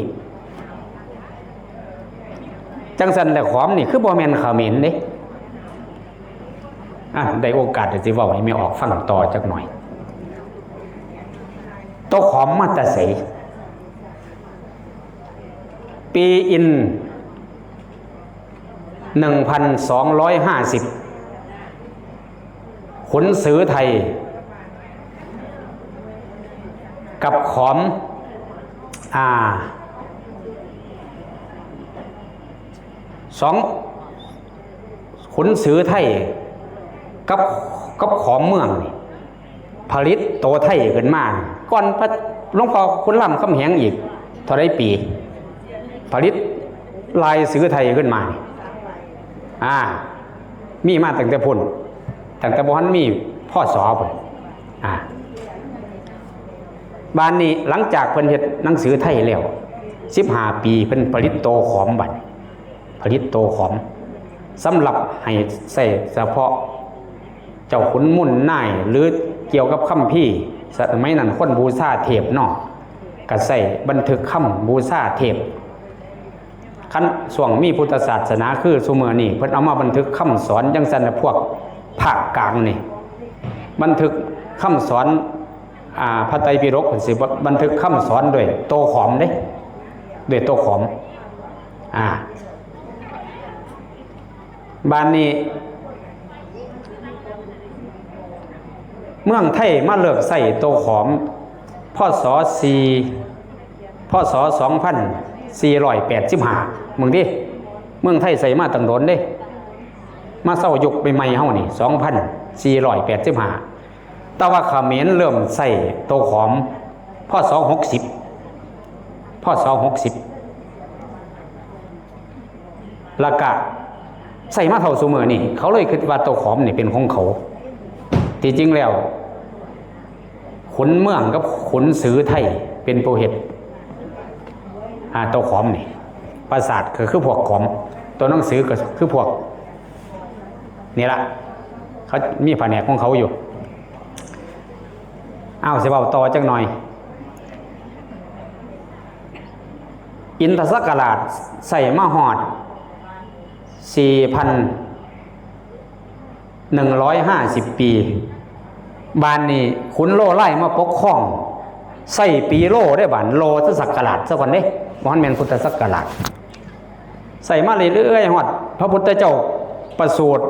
ຈັ່ງຊັ້ນແຫຼະ ຂອມນີ້ຄືບໍ່ແມ່ນຂະເໝນເດ້. ອ່ະ ໄດ້ໂອກາດ ຊິເວົ້າໃຫ້ແມ່ອອກຟັງຕໍ່ຈັກໜ່ອຍ. ໂຕຂອມມາແຕ່ໃສ? ປີອິນ ໜຶ່ງພັນສອງຮ້ອຍຫ້າສິບ ຂຸນສືໄທກັບຂອມ ອ່າ ສອງ ຂຸນສືໄທກັບ ກັບຂອມເມືອງນີ້ ຜະລິດໂຕໄທຂຶ້ນມາ ກ່ອນພະ ຫຼວງພໍ່ຄຸນລາມຄຳແຫງອີກເທົ່າໃດປີ ຜະລິດລາຍສືໄທຂຶ້ນມານີ້ ອ່າ ມີມາຕັ້ງແຕ່ພຸ້ນ ຕັ້ງແຕ່ບໍ່ທັນມີ ພ.ສ. ພຸ້ນ ອ່າ ບາດນີ້ຫຼັງຈາກເພິ່ນເຮັດໜັງສືໄທແລ້ວ ສິບຫ້າປີ ເພິ່ນຜະລິດໂຕຂອມ ບາດນີ້ຜະລິດໂຕຂອມ ສຳລັບໃຫ້ໃຊ້ສະເພາະ ເຈົ້າຂຸນມູນນາຍ ຫຼື ກ່ຽວກັບຄຳພີ. ສະໄໝນັ້ນຄົນບູຊາເທບເນາະ ກະໃຊ້ບັນທຶກຄຳບູຊາເທບ. ຄັນຊ່ວງມີພຸດທະສາສະໜາຄືຊຸມື້ນີ້ ເພິ່ນເອົາມາບັນທຶກຄຳສອນຈັ່ງຊັ້ນນະ. ພວກພາກກາງນີ້ ບັນທຶກຄຳສອນ ອ່າ ພະໄຕປິດົກ ເພິ່ນຊິບັນທຶກຄຳສອນດ້ວຍໂຕຂອມເດ້ ດ້ວຍໂຕຂອມ. ອ່າ ບາດນີ້ ເມືອງໄທມາເລີກໃຊ້ໂຕຂອມ ພ.ສ. ສີ່ ພ.ສ. ສອງພັນສີ່ຮ້ອຍແປດສິບຫ້າ ເບິ່ງຕິ ເມືອງໄທໃຊ້ມາຕັ້ງດົນເດ້ ມາເຊົາຍຸກໃໝ່ໆເຮົານີ້ ສອງພັນສີ່ຮ້ອຍແປດສິບຫ້າ. ແຕ່ວ່າຂະເໝນເລີ່ມໃຊ້ໂຕຂອມ ພ.ສ. ຫົກສິບ ພ.ສ. ຫົກສິບ ແລ້ວກະໃຊ້ມາເທົ່າຊຸມື້ນີ້ ເຂົາເລີຍຄິດວ່າໂຕຂອມນີ້ເປັນຂອງເຂົາ. ທີ່ຈິງແລ້ວ ຂຸນເມືອງກັບຂຸນສືໄທເປັນຜູ້ເຮັດ ອ່າ ໂຕຂອມນີ້. ປາສາດກໍຄືພວກຂອມ ຕົວໜັງສືກໍຄືພວກນີ້ລະ ເຂົາມີພະແນກຂອງເຂົາຢູ່. ອ້າວ ຊິເວົ້າຕໍ່ຈັກໜ່ອຍ. ອິນທະສັກກະລາດໃຊ້ມາຮອດສີ່ພັນໜຶ່ງຮ້ອຍຫ້າສິບປີ ບາດນີ້ຂຸນໂລລາຍມາປົກຄອງ ໃຊ້ປີໂລເດ້. ບາດໂລ ທະສັກກະລາດຊະກ່ອນເດ້ ບໍ່ທັນແມ່ນພຸດທະສັກກະລາດ. ໃຊ້ມາເລື້ອຍໆ ຮອດພະພຸດທະເຈົ້າປະສູດ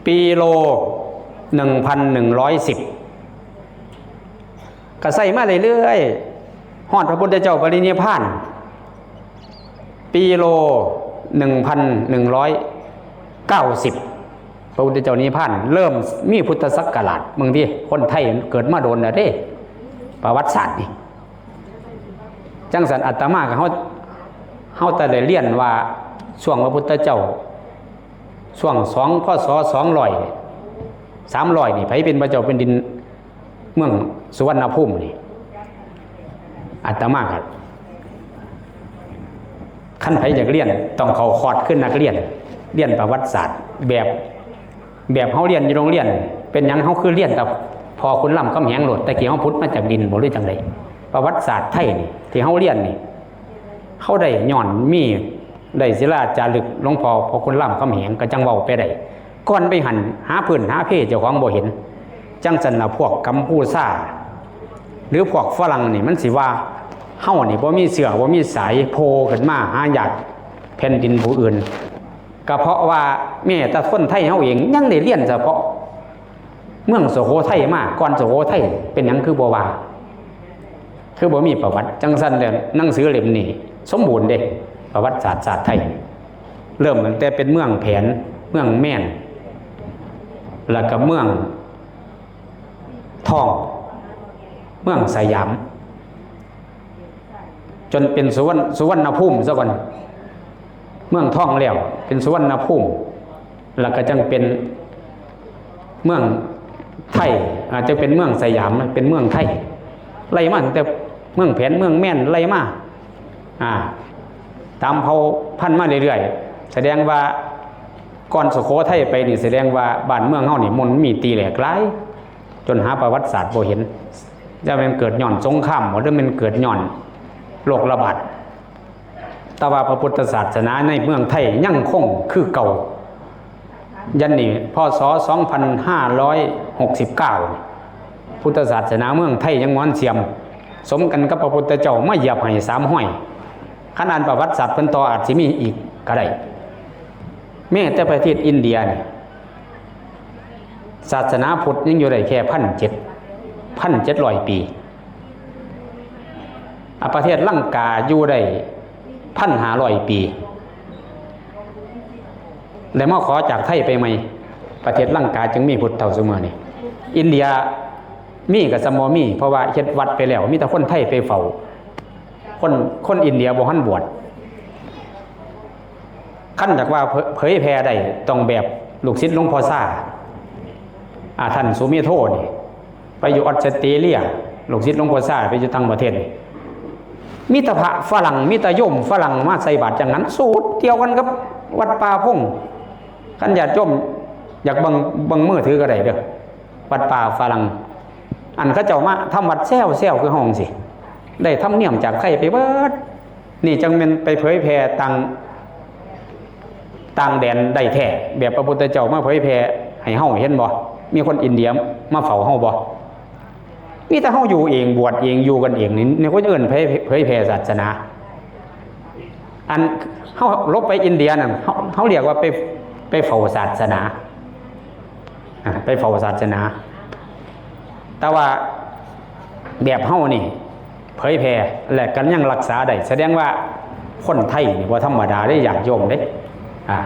ປີໂລໜຶ່ງພັນໜຶ່ງຮ້ອຍສິບ ກໍໃຊ້ມາເລື້ອຍໆ ຮອດພະພຸດທະເຈົ້າປະລິນິບພານ ປີໂລໜຶ່ງພັນໜຶ່ງຮ້ອຍເກົ້າສິບ ພະພຸດທະເຈົ້ານິບພານ. ເລີ່ມມີພຸດທະສັກກະລາດ ເບິ່ງຕິ ຄົນໄທເກີດມາດົນແລ້ວເດ້ ປະຫວັດສາດນີ້. ຈັ່ງຊັ້ນອາດຕະມາກໍ ເຮົາ ເຮົາແຕ່ໄດ້ລຽນວ່າ ຊ່ວງພະພຸດທະເຈົ້າ ຊ່ວງສອງ ພ.ສ. ສອງຮ້ອຍ ສາມຮ້ອຍນີ້ ໃຜເປັນພະເຈົ້າແຜ່ນດິນເມືອງສຸວັນນະພູມນີ້? ອາດຕະມາກໍ ຄັນໃຜຢາກລຽນ ຕ້ອງເຂົ້າຄອດຄືນັກລຽນ ລຽນປະຫວັດສາດ ແບບ ແບບເຮົາລຽນຢູ່ໂຮງລຽນ. ເປັນຫຍັງເຮົາຄືລຽນແຕ່ພໍ່ຂຸນລຳຄຳແຫງໂລດ? ແຕ່ກີ້ເຮົາຜຸດມາຈາກດິນບໍ ຫຼືຈັ່ງໃດ? ປະຫວັດສາດໄທນີ້ ທີ່ເຮົາລຽນນີ້ ເຮົາໄດ້ຍ້ອນມີ ໄດ້ສິລາຈາລຶກຫຼວງພໍ່ ພໍ່ຂຸນລຳຄຳແຫງ ກໍຈັ່ງເວົ້າໄປໄດ້. ກ່ອນໄປຫັ້ນ ຫາພື້ນຫາເພເຈົ້າຂອງບໍ່ເຫັນ. ຈັ່ງຊັ້ນລະ ພວກກຳພູຊາ ຫຼືພວກຝຣັ່ງນີ້ ມັນຊິວ່າເຮົານີ້ບໍ່ມີເຊື້ອບໍ່ມີສາຍໂຜ່ຂຶ້ນມາຫາຍາດແຜ່ນດິນຜູ້ອື່ນ. ກໍເພາະວ່າແມ້ແຕ່ຄົນໄທເຮົາເອງຍັງໄດ້ລຽນສະເພາະເມືອງສຸໂຂໄທມາ ກ່ອນສຸໂຂໄທ. ເປັນຫຍັງຄືບໍ່ວ່າ ຄືບໍ່ມີປະຫວັດ? ຈັ່ງຊັ້ນແລ້ວ ໜັງສືເຫຼັ້ມນີ້ສົມບູນເດ້ ປະຫວັດສາດຊາດໄທ. ເລີ່ມຕັ້ງແຕ່ເປັນເມືອງແຜນ, ເມືອງແມນ, ແລ້ວກໍເມືອງທອງ, ເມືອງສະຫຍາມ, ຈົນເປັນສຸວັນ ສຸວັນນະພູມຊະກ່ອນ. ເມືອງທອງແລ້ວເປັນສຸວັນນະພູມ, ແລ້ວກໍຈັ່ງເປັນເມືອງໄທ ອາດຈະເປັນເມືອງສະຫຍາມ ເປັນເມືອງໄທ ໄລ່ມາຕັ້ງແຕ່ເມືອງແຜນ ເມືອງແມນ ໄລ່ມາ ອາ ຕາມເຜົ່າພັນມາເລື້ອຍໆ. ສະແດງວ່າກ່ອນສຸໂຂໄທໄປນີ້ ສະແດງວ່າບ້ານເມືອງເຮົານີ້ມັນມີຕີແຫຼກຫຼາຍ ຈົນຫາປະຫວັດສາດບໍ່ເຫັນ. ຈະແມ່ນເກີດຍ້ອນສົງຄາມບໍ ຫຼືແມ່ນເກີດຍ້ອນໂລກລະບາດ? ແຕ່ວ່າພະພຸດທະສາສະໜາໃນເມືອງໄທຍັງຄົງຄືເກົ່າ. ຢັນນີ້ ພ.ສ. ສອງພັນຫ້າຮ້ອຍຫົກສິບເກົ້າ ພຸດທະສາສະໜາເມືອງໄທຍັງບໍ່ທັນເສື່ອມ, ສົມກັນກັບພະພຸດທະເຈົ້າມາຢຽບໃຫ້ສາມຮອຍ. ຄັນອ່ານປະຫວັດສາດເພິ່ນຕໍ່ ອາດຊິມີອີກກໍໄດ້. ແມ້ແຕ່ປະເທດອິນເດຍນີ້ ສາສະໜາພຸດຍັງຢູ່ໄດ້ແຄ່ພັນເຈັດ ພັນເຈັດຮ້ອຍປີ. ອາ ປະເທດລັງກາຢູ່ໄດ້ພັນຫ້າຮ້ອຍປີ ແລ້ວມາຂໍຈາກໄທໄປໃໝ່. ປະເທດລັງກາຈຶ່ງມີພຸດເທົ່າຊຸມື້ນີ້. ອິນເດຍມີກໍສ່ຳບໍ່ມີ ເພາະວ່າເຮັດວັດໄປແລ້ວ ມີແຕ່ຄົນໄທໄປເຝົ້າ. ຄົນ ຄົນອິນເດຍບໍ່ທັນບວດ. ຄັນຢາກວ່າເຜີຍ ເຜີຍແຜ່ໄດ້ ຕ້ອງແບບລູກສິດຫຼວງພໍ່ຊາ ອາ ທ່ານສຸເມໂທນີ້ ໄປຢູ່ອອສເຕຣເລຍ, ລູກສິດຫຼວງພໍ່ຊາໄປຢູ່ຕ່າງປະເທດນີ້ ມີແຕ່ພະຝຣັ່ງ ມີແຕ່ໂຍມຝຣັ່ງມາໃສ່ບາດຈັ່ງນັ້ນ ສູດດຽວກັນກັບວັດປ່າພົງ. ຄັນຍາດໂຍມຢາກເບິ່ງ ເບິ່ງມືຖືກໍໄດ້ເດີ້ ວັດປ່າຝຣັ່ງ. ອັນເຂົາເຈົ້າມາທຳວັດແຊວໆ ຄືເຮົາຈັ່ງຊີ້ ໄດ້ທຳນຽມຈາກໄທໄປເບິດ. ນີ້ຈັ່ງແມ່ນໄປເຜີຍແຜ່ຕ່າງ ຕ່າງແດນໄດ້ແທ້ ແບບພະພຸດທະເຈົ້າມາເຜີຍແຜ່ໃຫ້ເຮົາເຫັນບໍ່? ມີຄົນອິນເດຍມາເຝົ້າເຮົາບໍ່? ມີແຕ່ເຮົາຢູ່ເອງ ບວດເອງ ຢູ່ກັນເອງນີ້ ນີ້ເພິ່ນເອີ້ນເຜີຍ ເຜີຍແຜ່ສາສະໜາ. ອັນເຮົາຫຼົບໄປອິນເດຍນັ້ນ ເຮົາ ເຮົາລຽກວ່າໄປ ໄປເຝົ້າສາສະໜາ ອາ ໄປເຝົ້າສາສະໜາ. ແຕ່ວ່າແບບເຮົານີ້ເຜີຍແຜ່ ແລະ ກໍຍັງຮັກສາໄດ້ ສະແດງວ່າຄົນໄທນີ້ບໍ່ທຳມະດາເດ້ ຍາດໂຍມເດ້. ອາ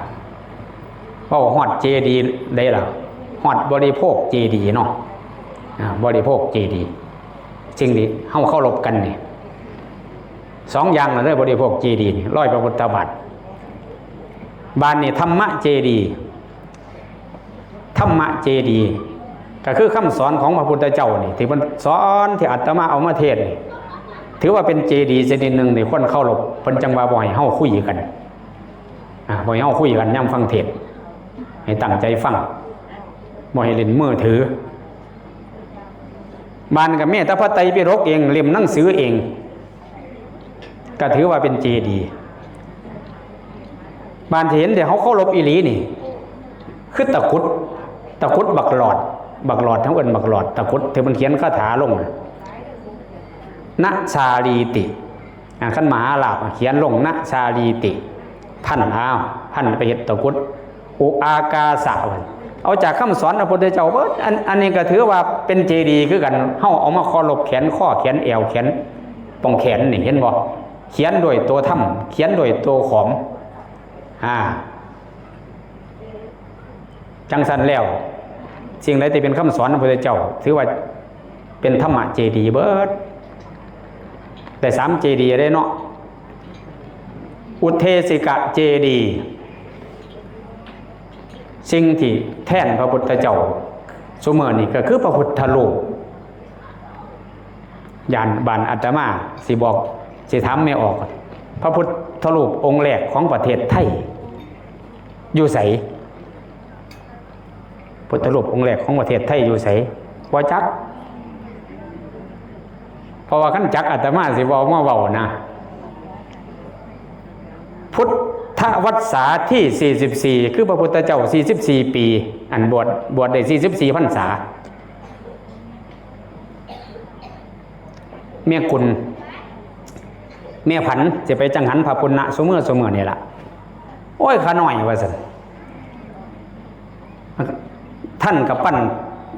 ເວົ້າຮອດເຈດີໄດ້ລະ ຮອດບໍລິໂພກເຈດີເນາະ ອາ ບໍລິໂພກເຈດີ. ສິ່ງທີ່ເຮົາເຄົາລົບກັນນີ້ ສອງຢ່າງລະເດີ ບໍລິໂພກເຈດີນີ້ ຮອຍພະພຸດທະບາດ. ບາດນີ້ທຳມະເຈດີ ທຳມະເຈດີ ກໍຄືຄຳສອນຂອງພະພຸດທະເຈົ້ານີ້ ທີ່ເພິ່ນສອນ ທີ່ອາດຕະມາເອົາມາເທດນີ້ ຖືວ່າເປັນເຈດີຊະນິດໜຶ່ງທີ່ຄົນເຄົາລົບ. ເພິ່ນຈັ່ງວ່າບໍ່ໃຫ້ເຮົາຄຸຍກັນ ອາ ບໍ່ໃຫ້ເຮົາຄຸຍກັນຍາມຟັງເທດ ໃຫ້ຕັ້ງໃຈຟັງ ບໍ່ໃຫ້ຫຼິ້ນມືຖື. ບາດນີ້ກໍແມ້ແຕ່ພະໄຕປິດົກເອງ ເຫຼັ້ມໜັງສືເອງ ກໍຖືວ່າເປັນເຈດີ. ບາດທີ່ເຫັນທີ່ເຮົາເຄົາລົບອີ່ຫຼີນີ້ ຄືຕະກຸດ ຕະກຸດບັກຫຼອດ ບັກຫຼອດ ເຮົາເອີ້ນບັກຫຼອດ ຕະກຸດທີ່ເພິ່ນຂຽນຄາຖາລົງ ນະຊາລີຕິ ອາ ຄັນມະຫາລາບຂຽນລົງ ນະຊາລີຕິ ພັນ ອ້າວ ພັນໄປເຮັດຕະກຸດ ອຸອາກາສະ ເອົາຈາກຄຳສອນພະພຸດທະເຈົ້າເບິດ. ອັນ ອັນນີ້ກໍຖືວ່າເປັນເຈດີຄືກັນ ເຮົາເອົາມາເຄົາລົບແຂນຄໍ ແຂນແອວ ແຂນ ປ່ອງແຂນນີ້ ເຫັນບໍ່? ຂຽນດ້ວຍໂຕທຳ ຂຽນດ້ວຍໂຕຂອມ ອາ ຈັ່ງຊັ້ນແລ້ວ ສິ່ງໃດທີ່ເປັນຄຳສອນຂອງພະພຸດທະເຈົ້າ ຖືວ່າເປັນທຳມະເຈດີເບິດ. ໄດ້ສາມເຈດີເດ້ເນາະ ອຸເທສິກະເຈດີ ສິ່ງທີ່ແທນພະພຸດທະເຈົ້າຊຸມື້ນີ້ກໍຄືພະພຸດທະຮູບ. ຢ້ານບ້ານອາດຕະມາຊິບອກ ຊິຖາມແມ່ອອກ ພະພຸດທະຮູບອົງແລກຂອງປະເທດໄທຢູ່ໃສ? ພຸດທະຮູບອົງແລກຂອງປະເທດໄທຢູ່ໃສ? ບໍ່ຈັກ ເພາະວ່າຄັນຈັກອາດຕະມາຊິບໍ່ເອົາມາເວົ້ານະ. ພຸດທະວັດສາທີສີ່ສິບສີ່ ຄືພະພຸດທະເຈົ້າສີ່ສິບສີ່ປີ ອັນບວດ ບວດໄດ້ສີ່ສິບສີ່ພັນສາ. ແມ່ກຸນ ແມ່ພັນ ຊິໄປຈັງຫັນພະປຸນນະຊຸມື້ ຊຸມື້ນີ້ລະ. ໂອ້ຍ ຂ້ານ້ອຍ ວ່າຊັ້ນ. ທ່ານກໍປັ້ນ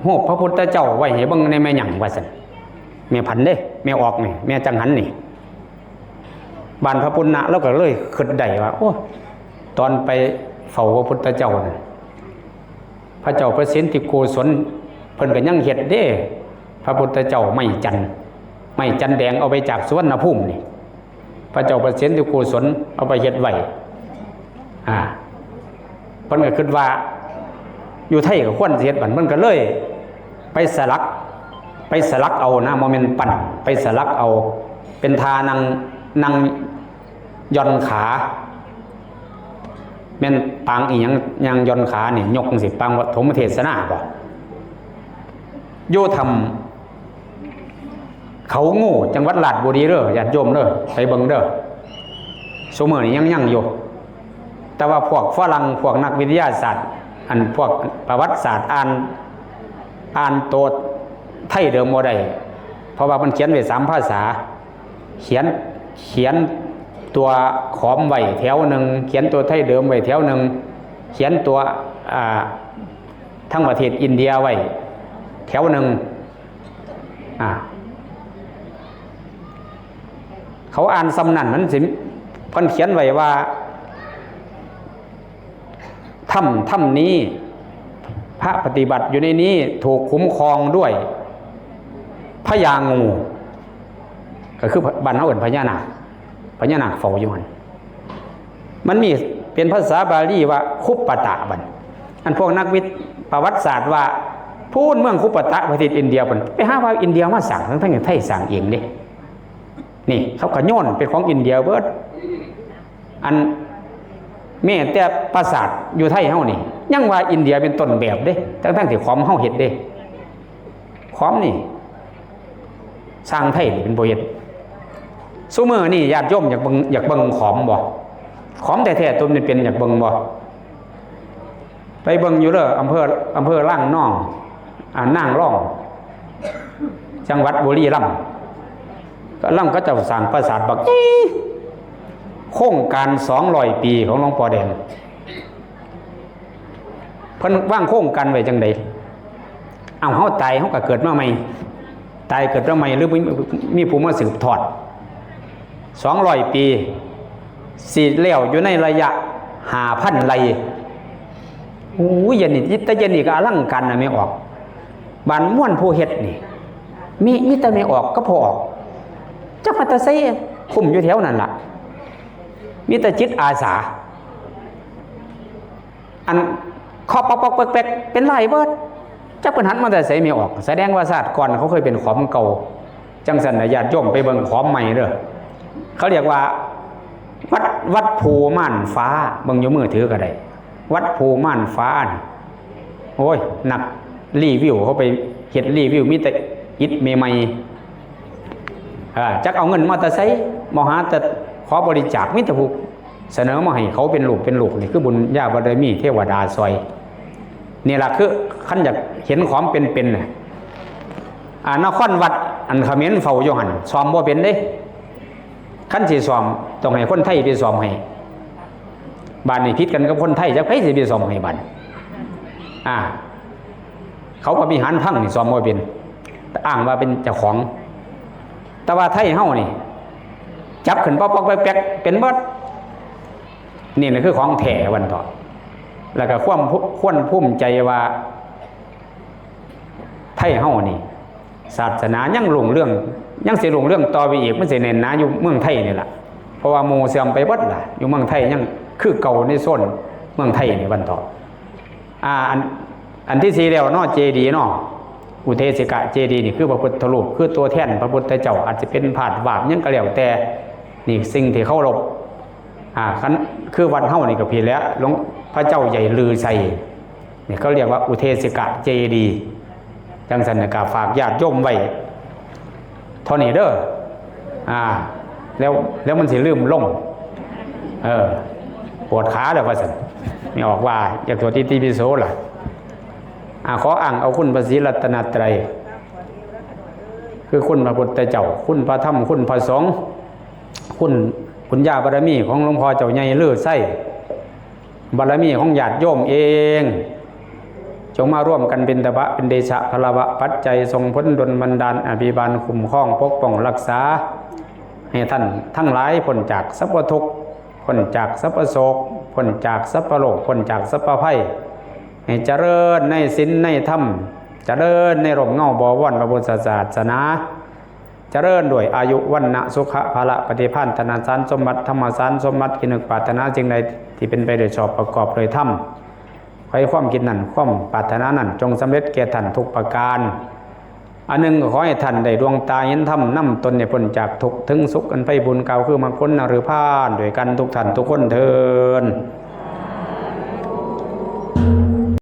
ຮູບພະພຸດທະເຈົ້າໄວ້ໃຫ້ເບິ່ງແດ່ແມ່ຫຍັງ ວ່າຊັ້ນ. ແມ່ພັນເດ້ ແມ່ອອກນີ້ ແມ່ຈັງຫັນນີ້. ບາດພະປຸນນະລາວກໍເລີຍຄິດໄດ້ວ່າ ໂອ້ ຕອນໄປເຝົ້າພະພຸດທະເຈົ້ານັ້ນ ພະເຈົ້າປະສິດທິໂກສົນ ເພິ່ນກໍຍັງເຮັດເດ້ ພະພຸດທະເຈົ້າໄມ້ຈັນ ໄມ້ຈັນແດງເອົາໄປຈາກສຸວັນນະພູມນີ້ ພະເຈົ້າປະສິດທິໂກສົນເອົາໄປເຮັດໄວ້. ອາ ເພິ່ນກໍຄິດວ່າ ຢູ່ໄທກໍຄວນຊິເຮັດບັດ ເພິ່ນກໍເລີຍໄປສະຫຼັກ ໄປສະຫຼັກເອົານະ ບໍ່ແມ່ນປັ້ນ ໄປສະຫຼັກເອົາ ເປັນທ່ານັ່ງ ນັ່ງຢ່ອນຂາ ແມ່ນປາງອີ່ຫຍັງ ຍ່າງຢ່ອນຂານີ້ ຍົກຈັ່ງຊີ້ ປາງປະຖົມເທສະນາບໍ? ຢູ່ຖ້ຳ ເຂົາງູ ຈັງຫວັດລາດບຸຣີເດີ ຍາດໂຍມເດີ ໄປເບິ່ງເດີ ຊຸມື້ນີ້ຍັງ ຍັງຢູ່ ແຕ່ວ່າພວກຝຣັ່ງ ພວກນັກວິທະຍາສາດ ອັນພວກປະຫວັດສາດ ອ່ານ ອ່ານໂຕໄທເດີມບໍ່ໄດ້ ເພາະວ່າເພິ່ນຂຽນໄວ້ສາມພາສາ ຂຽນ ຂຽນຕົວຂອມໄວ້ແຖວໜຶ່ງ ຂຽນຕົວໄທເດີມໄວ້ແຖວໜຶ່ງ ຂຽນຕົວ ອ່າ ທາງປະເທດອິນເດຍໄວ້ແຖວໜຶ່ງ ອ່າ ເຂົາອ່ານສ່ຳນັ້ນ ມັນຊິ ເພິ່ນຂຽນໄວ້ວ່າ ຖ້ຳ ຖ້ຳນີ້ ພະປະຕິບັດຢູ່ໃນນີ້ ຖືກຄຸ້ມຄອງດ້ວຍພະຍາງູ ກໍຄືບ້ານເຮົາເອີ້ນພະຍານາກ ພະຍານາກເຝົ້າຢູ່ຫັ້ນ ມັນມີເປັນພາສາບາລີວ່າຄຸບປະຕະ ບັດ ອັນພວກນັກວິທ ປະຫວັດສາດວ່າ ພູ້ນເມືອງຄຸບປະຕະ ປະເທດອິນເດຍ ເພິ່ນໄປຫາວ່າອິນເດຍມາສ້າງ ທັງໆທີ່ໄທສ້າງເອງເດ້ ນີ້ເຂົາກໍໂຍນເປັນຂອງອິນເດຍເບິດ ອັນແມ້ແຕ່ປາສາດຢູ່ໄທເຮົານີ້ ຍັງວ່າອິນເດຍເປັນຕົ້ນແບບເດ້ ທັງໆທີ່ຂອມເຮົາເຮັດເດ້ ຂອມນີ້ ຊ່າງໄທນີ້ເປັນຜູ້ເຮັດ ຊຸມື້ນີ້ຍາດໂຍມຢາກເບິ່ງ ຢາກເບິ່ງຂອມບໍ່? ຂອມແທ້ໆຕົວນີ້ເປັນ ຢາກເບິ່ງບໍ່? ໄປເບິ່ງຢູ່ເດີ ອຳເພີ ອຳເພີລາງນອງ ອາ ນາງລອງ ຈັງຫວັດບຸຣີລັມ ກຳລັງເຂົາເຈົ້າສ້າງປາສາດບັກໃຫຍ່ ໂຄງການສອງຮ້ອຍປີຂອງຫຼວງພໍ່ແດງ ເພິ່ນວາງໂຄງການໄວ້ຈັ່ງໃດ? ເອົ້າ ເຮົາຕາຍ ເຮົາກໍເກີດມາໃໝ່ ຕາຍເກີດມາໃໝ່ ຫຼືມີ ມີຜູ້ມາສືບທອດ ສອງຮ້ອຍປີ ຊິແລ້ວຢູ່ໃນໄລຍະຫ້າພັນໄລ່. ໂອ້ຍ ຢ່າງນີ້ ແຕ່ຢ່າງນີ້ກໍອະລັງການນະແມ່ອອກ. ບ້ານມ່ວນຜູ້ເຮັດນີ້ ມີ ມີແຕ່ແມ່ອອກກັບພໍ່ອອກ ຈັກມາແຕ່ໃສ ຄຸ້ມຢູ່ແຖວນັ້ນລະ ມີແຕ່ຈິດອາສາ. ອັນເຄາະປອກໆແປັກໆ ເປັນລາຍເບີດ ຈັກເພິ່ນຫັນມາແຕ່ໃສແມ່ອອກ. ສະແດງວ່າຊາດກ່ອນເຂົາເຄີຍເປັນຂອມເກົ່າ. ຈັ່ງຊັ້ນນະ ຍາດໂຍມໄປເບິ່ງຂອມໃໝ່ເດີ. ເຂົາຮຽກວ່າ ວັດ ວັດພູມ່ານຟ້າ ເບິ່ງຢູ່ມືຖືກໍໄດ້. ວັດພູມ່ານຟ້ານີ້ ໂອ້ຍ ນັກຣີວິວເຂົາໄປເຮັດຣີວິວ ມີແຕ່ອິດໃໝ່ໆ ເອີ ຈັກເອົາເງິນມາແຕ່ໃສ ບໍ່ຫາແຕ່ຂໍບໍລິຈາກ ມີແຕ່ຜູ້ ສະເໜີມາໃຫ້ເຂົາເປັນຮູບເປັນໂລກ ນີ້ຄືບຸນຍາບາລະມີເທວະດາຊ່ອຍ. ນີ້ລະຄືຄັນຢາກເຫັນຂອງເປັນໆນະ ອາ ນະຄອນວັດ ອັນຂະເໝນເຝົ້າຢູ່ຫັ້ນ ສ້ອມບໍ່ເປັນເດ້. ຄັນຊິສ້ອມ ຕ້ອງໃຫ້ຄົນໄທໄປສ້ອມໃຫ້. ບາດນີ້ຜິດກັນກັບຄົນໄທ ຈັກໃຜຊິໄປສ້ອມໃຫ້ບາດ ອາ ເຂົາພະວິຫານພັງນີ້ສ້ອມບໍ່ເປັນ ອ້າງວ່າເປັນເຈົ້າຂອງ. ແຕ່ວ່າໄທເຮົານີ້ ຈັບຂຶ້ນປອກໆແປັກໆເປັນເບິດ. ນີ້ນະຄືຂອງແທ້ວັນເທາະ. ແລ້ວກໍຄວາມ ຄວນພູມໃຈວ່າ ໄທເຮົານີ້ ສາສະໜາຍັງຮຸ່ງເຮືອງ ຍັງຊິຮຸ່ງເຮືອງຕໍ່ໄປອີກ ມັນຊິແໜ້ນໜາຢູ່ເມືອງໄທນີ້ລະ. ເພາະວ່າໝູ່ເສື່ອມໄປເບິດລະ ຢູ່ເມືອງໄທຍັງຄືເກົ່າໃນໂຊນເມືອງໄທນີ້ວັນເທາະ. ອາ ອັນ ອັນທີສີ່ແລ້ວເນາະ ເຈດີເນາະ ອຸເທສິກະເຈດີນີ້ຄືພະພຸດທະຮູບ ຄືຕົວແທນພະພຸດທະເຈົ້າ ອາດຈະເປັນພາດວາບຫຍັງກໍແລ້ວແຕ່ ນີ້ສິ່ງທີ່ເຄົາລົບ. ອາ ຄັນຄືວັດເຮົານີ້ກໍຜິດແຫຼະ ຫຼວງພະເຈົ້າໃຫຍ່ລືໄຊ ນີ້ເຂົາຮຽກວ່າອຸເທສິກະເຈດີ. ຈັ່ງຊັ້ນກໍຝາກຍາດໂຍມໄວ້ເທົ່ານີ້ເດີ. ອາ ແລ້ວ ແລ້ວມັນຊິລືມລົງ. ເອີ ປວດຂາແລ້ວວ່າຊັ້ນ ແມ່ອອກວ່າຢາກສວດອິຕິປິໂສລະ. ອາ ຂໍອ້າງເອົາຄຸນພະສີລັດຕະນະໄຕ ຄືຄຸນພະພຸດທະເຈົ້າ ຄຸນພະທຳ ຄຸນພະສົງ ຄຸນບຸນຍາບາລະມີຂອງຫຼວງພໍ່ເຈົ້າໃຫຍ່ລືໄຊ ບາລະມີຂອງຍາດໂຍມເອງ ຈົ່ງມາລວມກັນເປັນຕະບະ ເປັນເດຊະ ພະລະວະ ປັດໄຈ ສົ່ງຜົນດົນບັນດານ ອະພິບານ ຄຸ້ມຄອງ ປົກປ້ອງ ຮັກສາ ໃຫ້ທ່ານທັງຫຼາຍພົ້ນຈາກສັບພະທຸກ ພົ້ນຈາກສັບພະໂສກ ພົ້ນຈາກສັບພະໂລກ ພົ້ນຈາກສັບພະໄພ ໃຫ້ຈະເລີນໃນສິນໃນທຳ ຈະເລີນໃນຮົ່ມເງົາບໍວອນພະພຸດທະສາສະໜາ ຈະເລີນດ້ວຍອາຍຸ ວັນນະ ສຸຂະ ພະລະ ປະຕິພານ ທະນະສານສົມບັດ ທຳມະສານສົມບັດ ທີ່ນຶກປາດຖະໜາສິ່ງໃດທີ່ເປັນໄປໂດຍຊອບ ປະກອບໂດຍທຳ ໃຜຄວາມຄິດນັ້ນ ຄວາມປາດຖະໜານັ້ນ ຈົ່ງສຳເລັດແກ່ທ່ານທຸກປະການ. ອັນໜຶ່ງ ກໍຂໍໃຫ້ທ່ານໄດ້ດວງຕາເຫັນທຳ ນຳຕົນໃຫ້ພົ້ນຈາກທຸກເຖິງສຸກອັນໄພບູນ ກ່າວຄືມັກຜົນນະຫຼືພານ ດ້ວຍກັນທຸກທ່ານທຸກຄົນເທີ້ນ.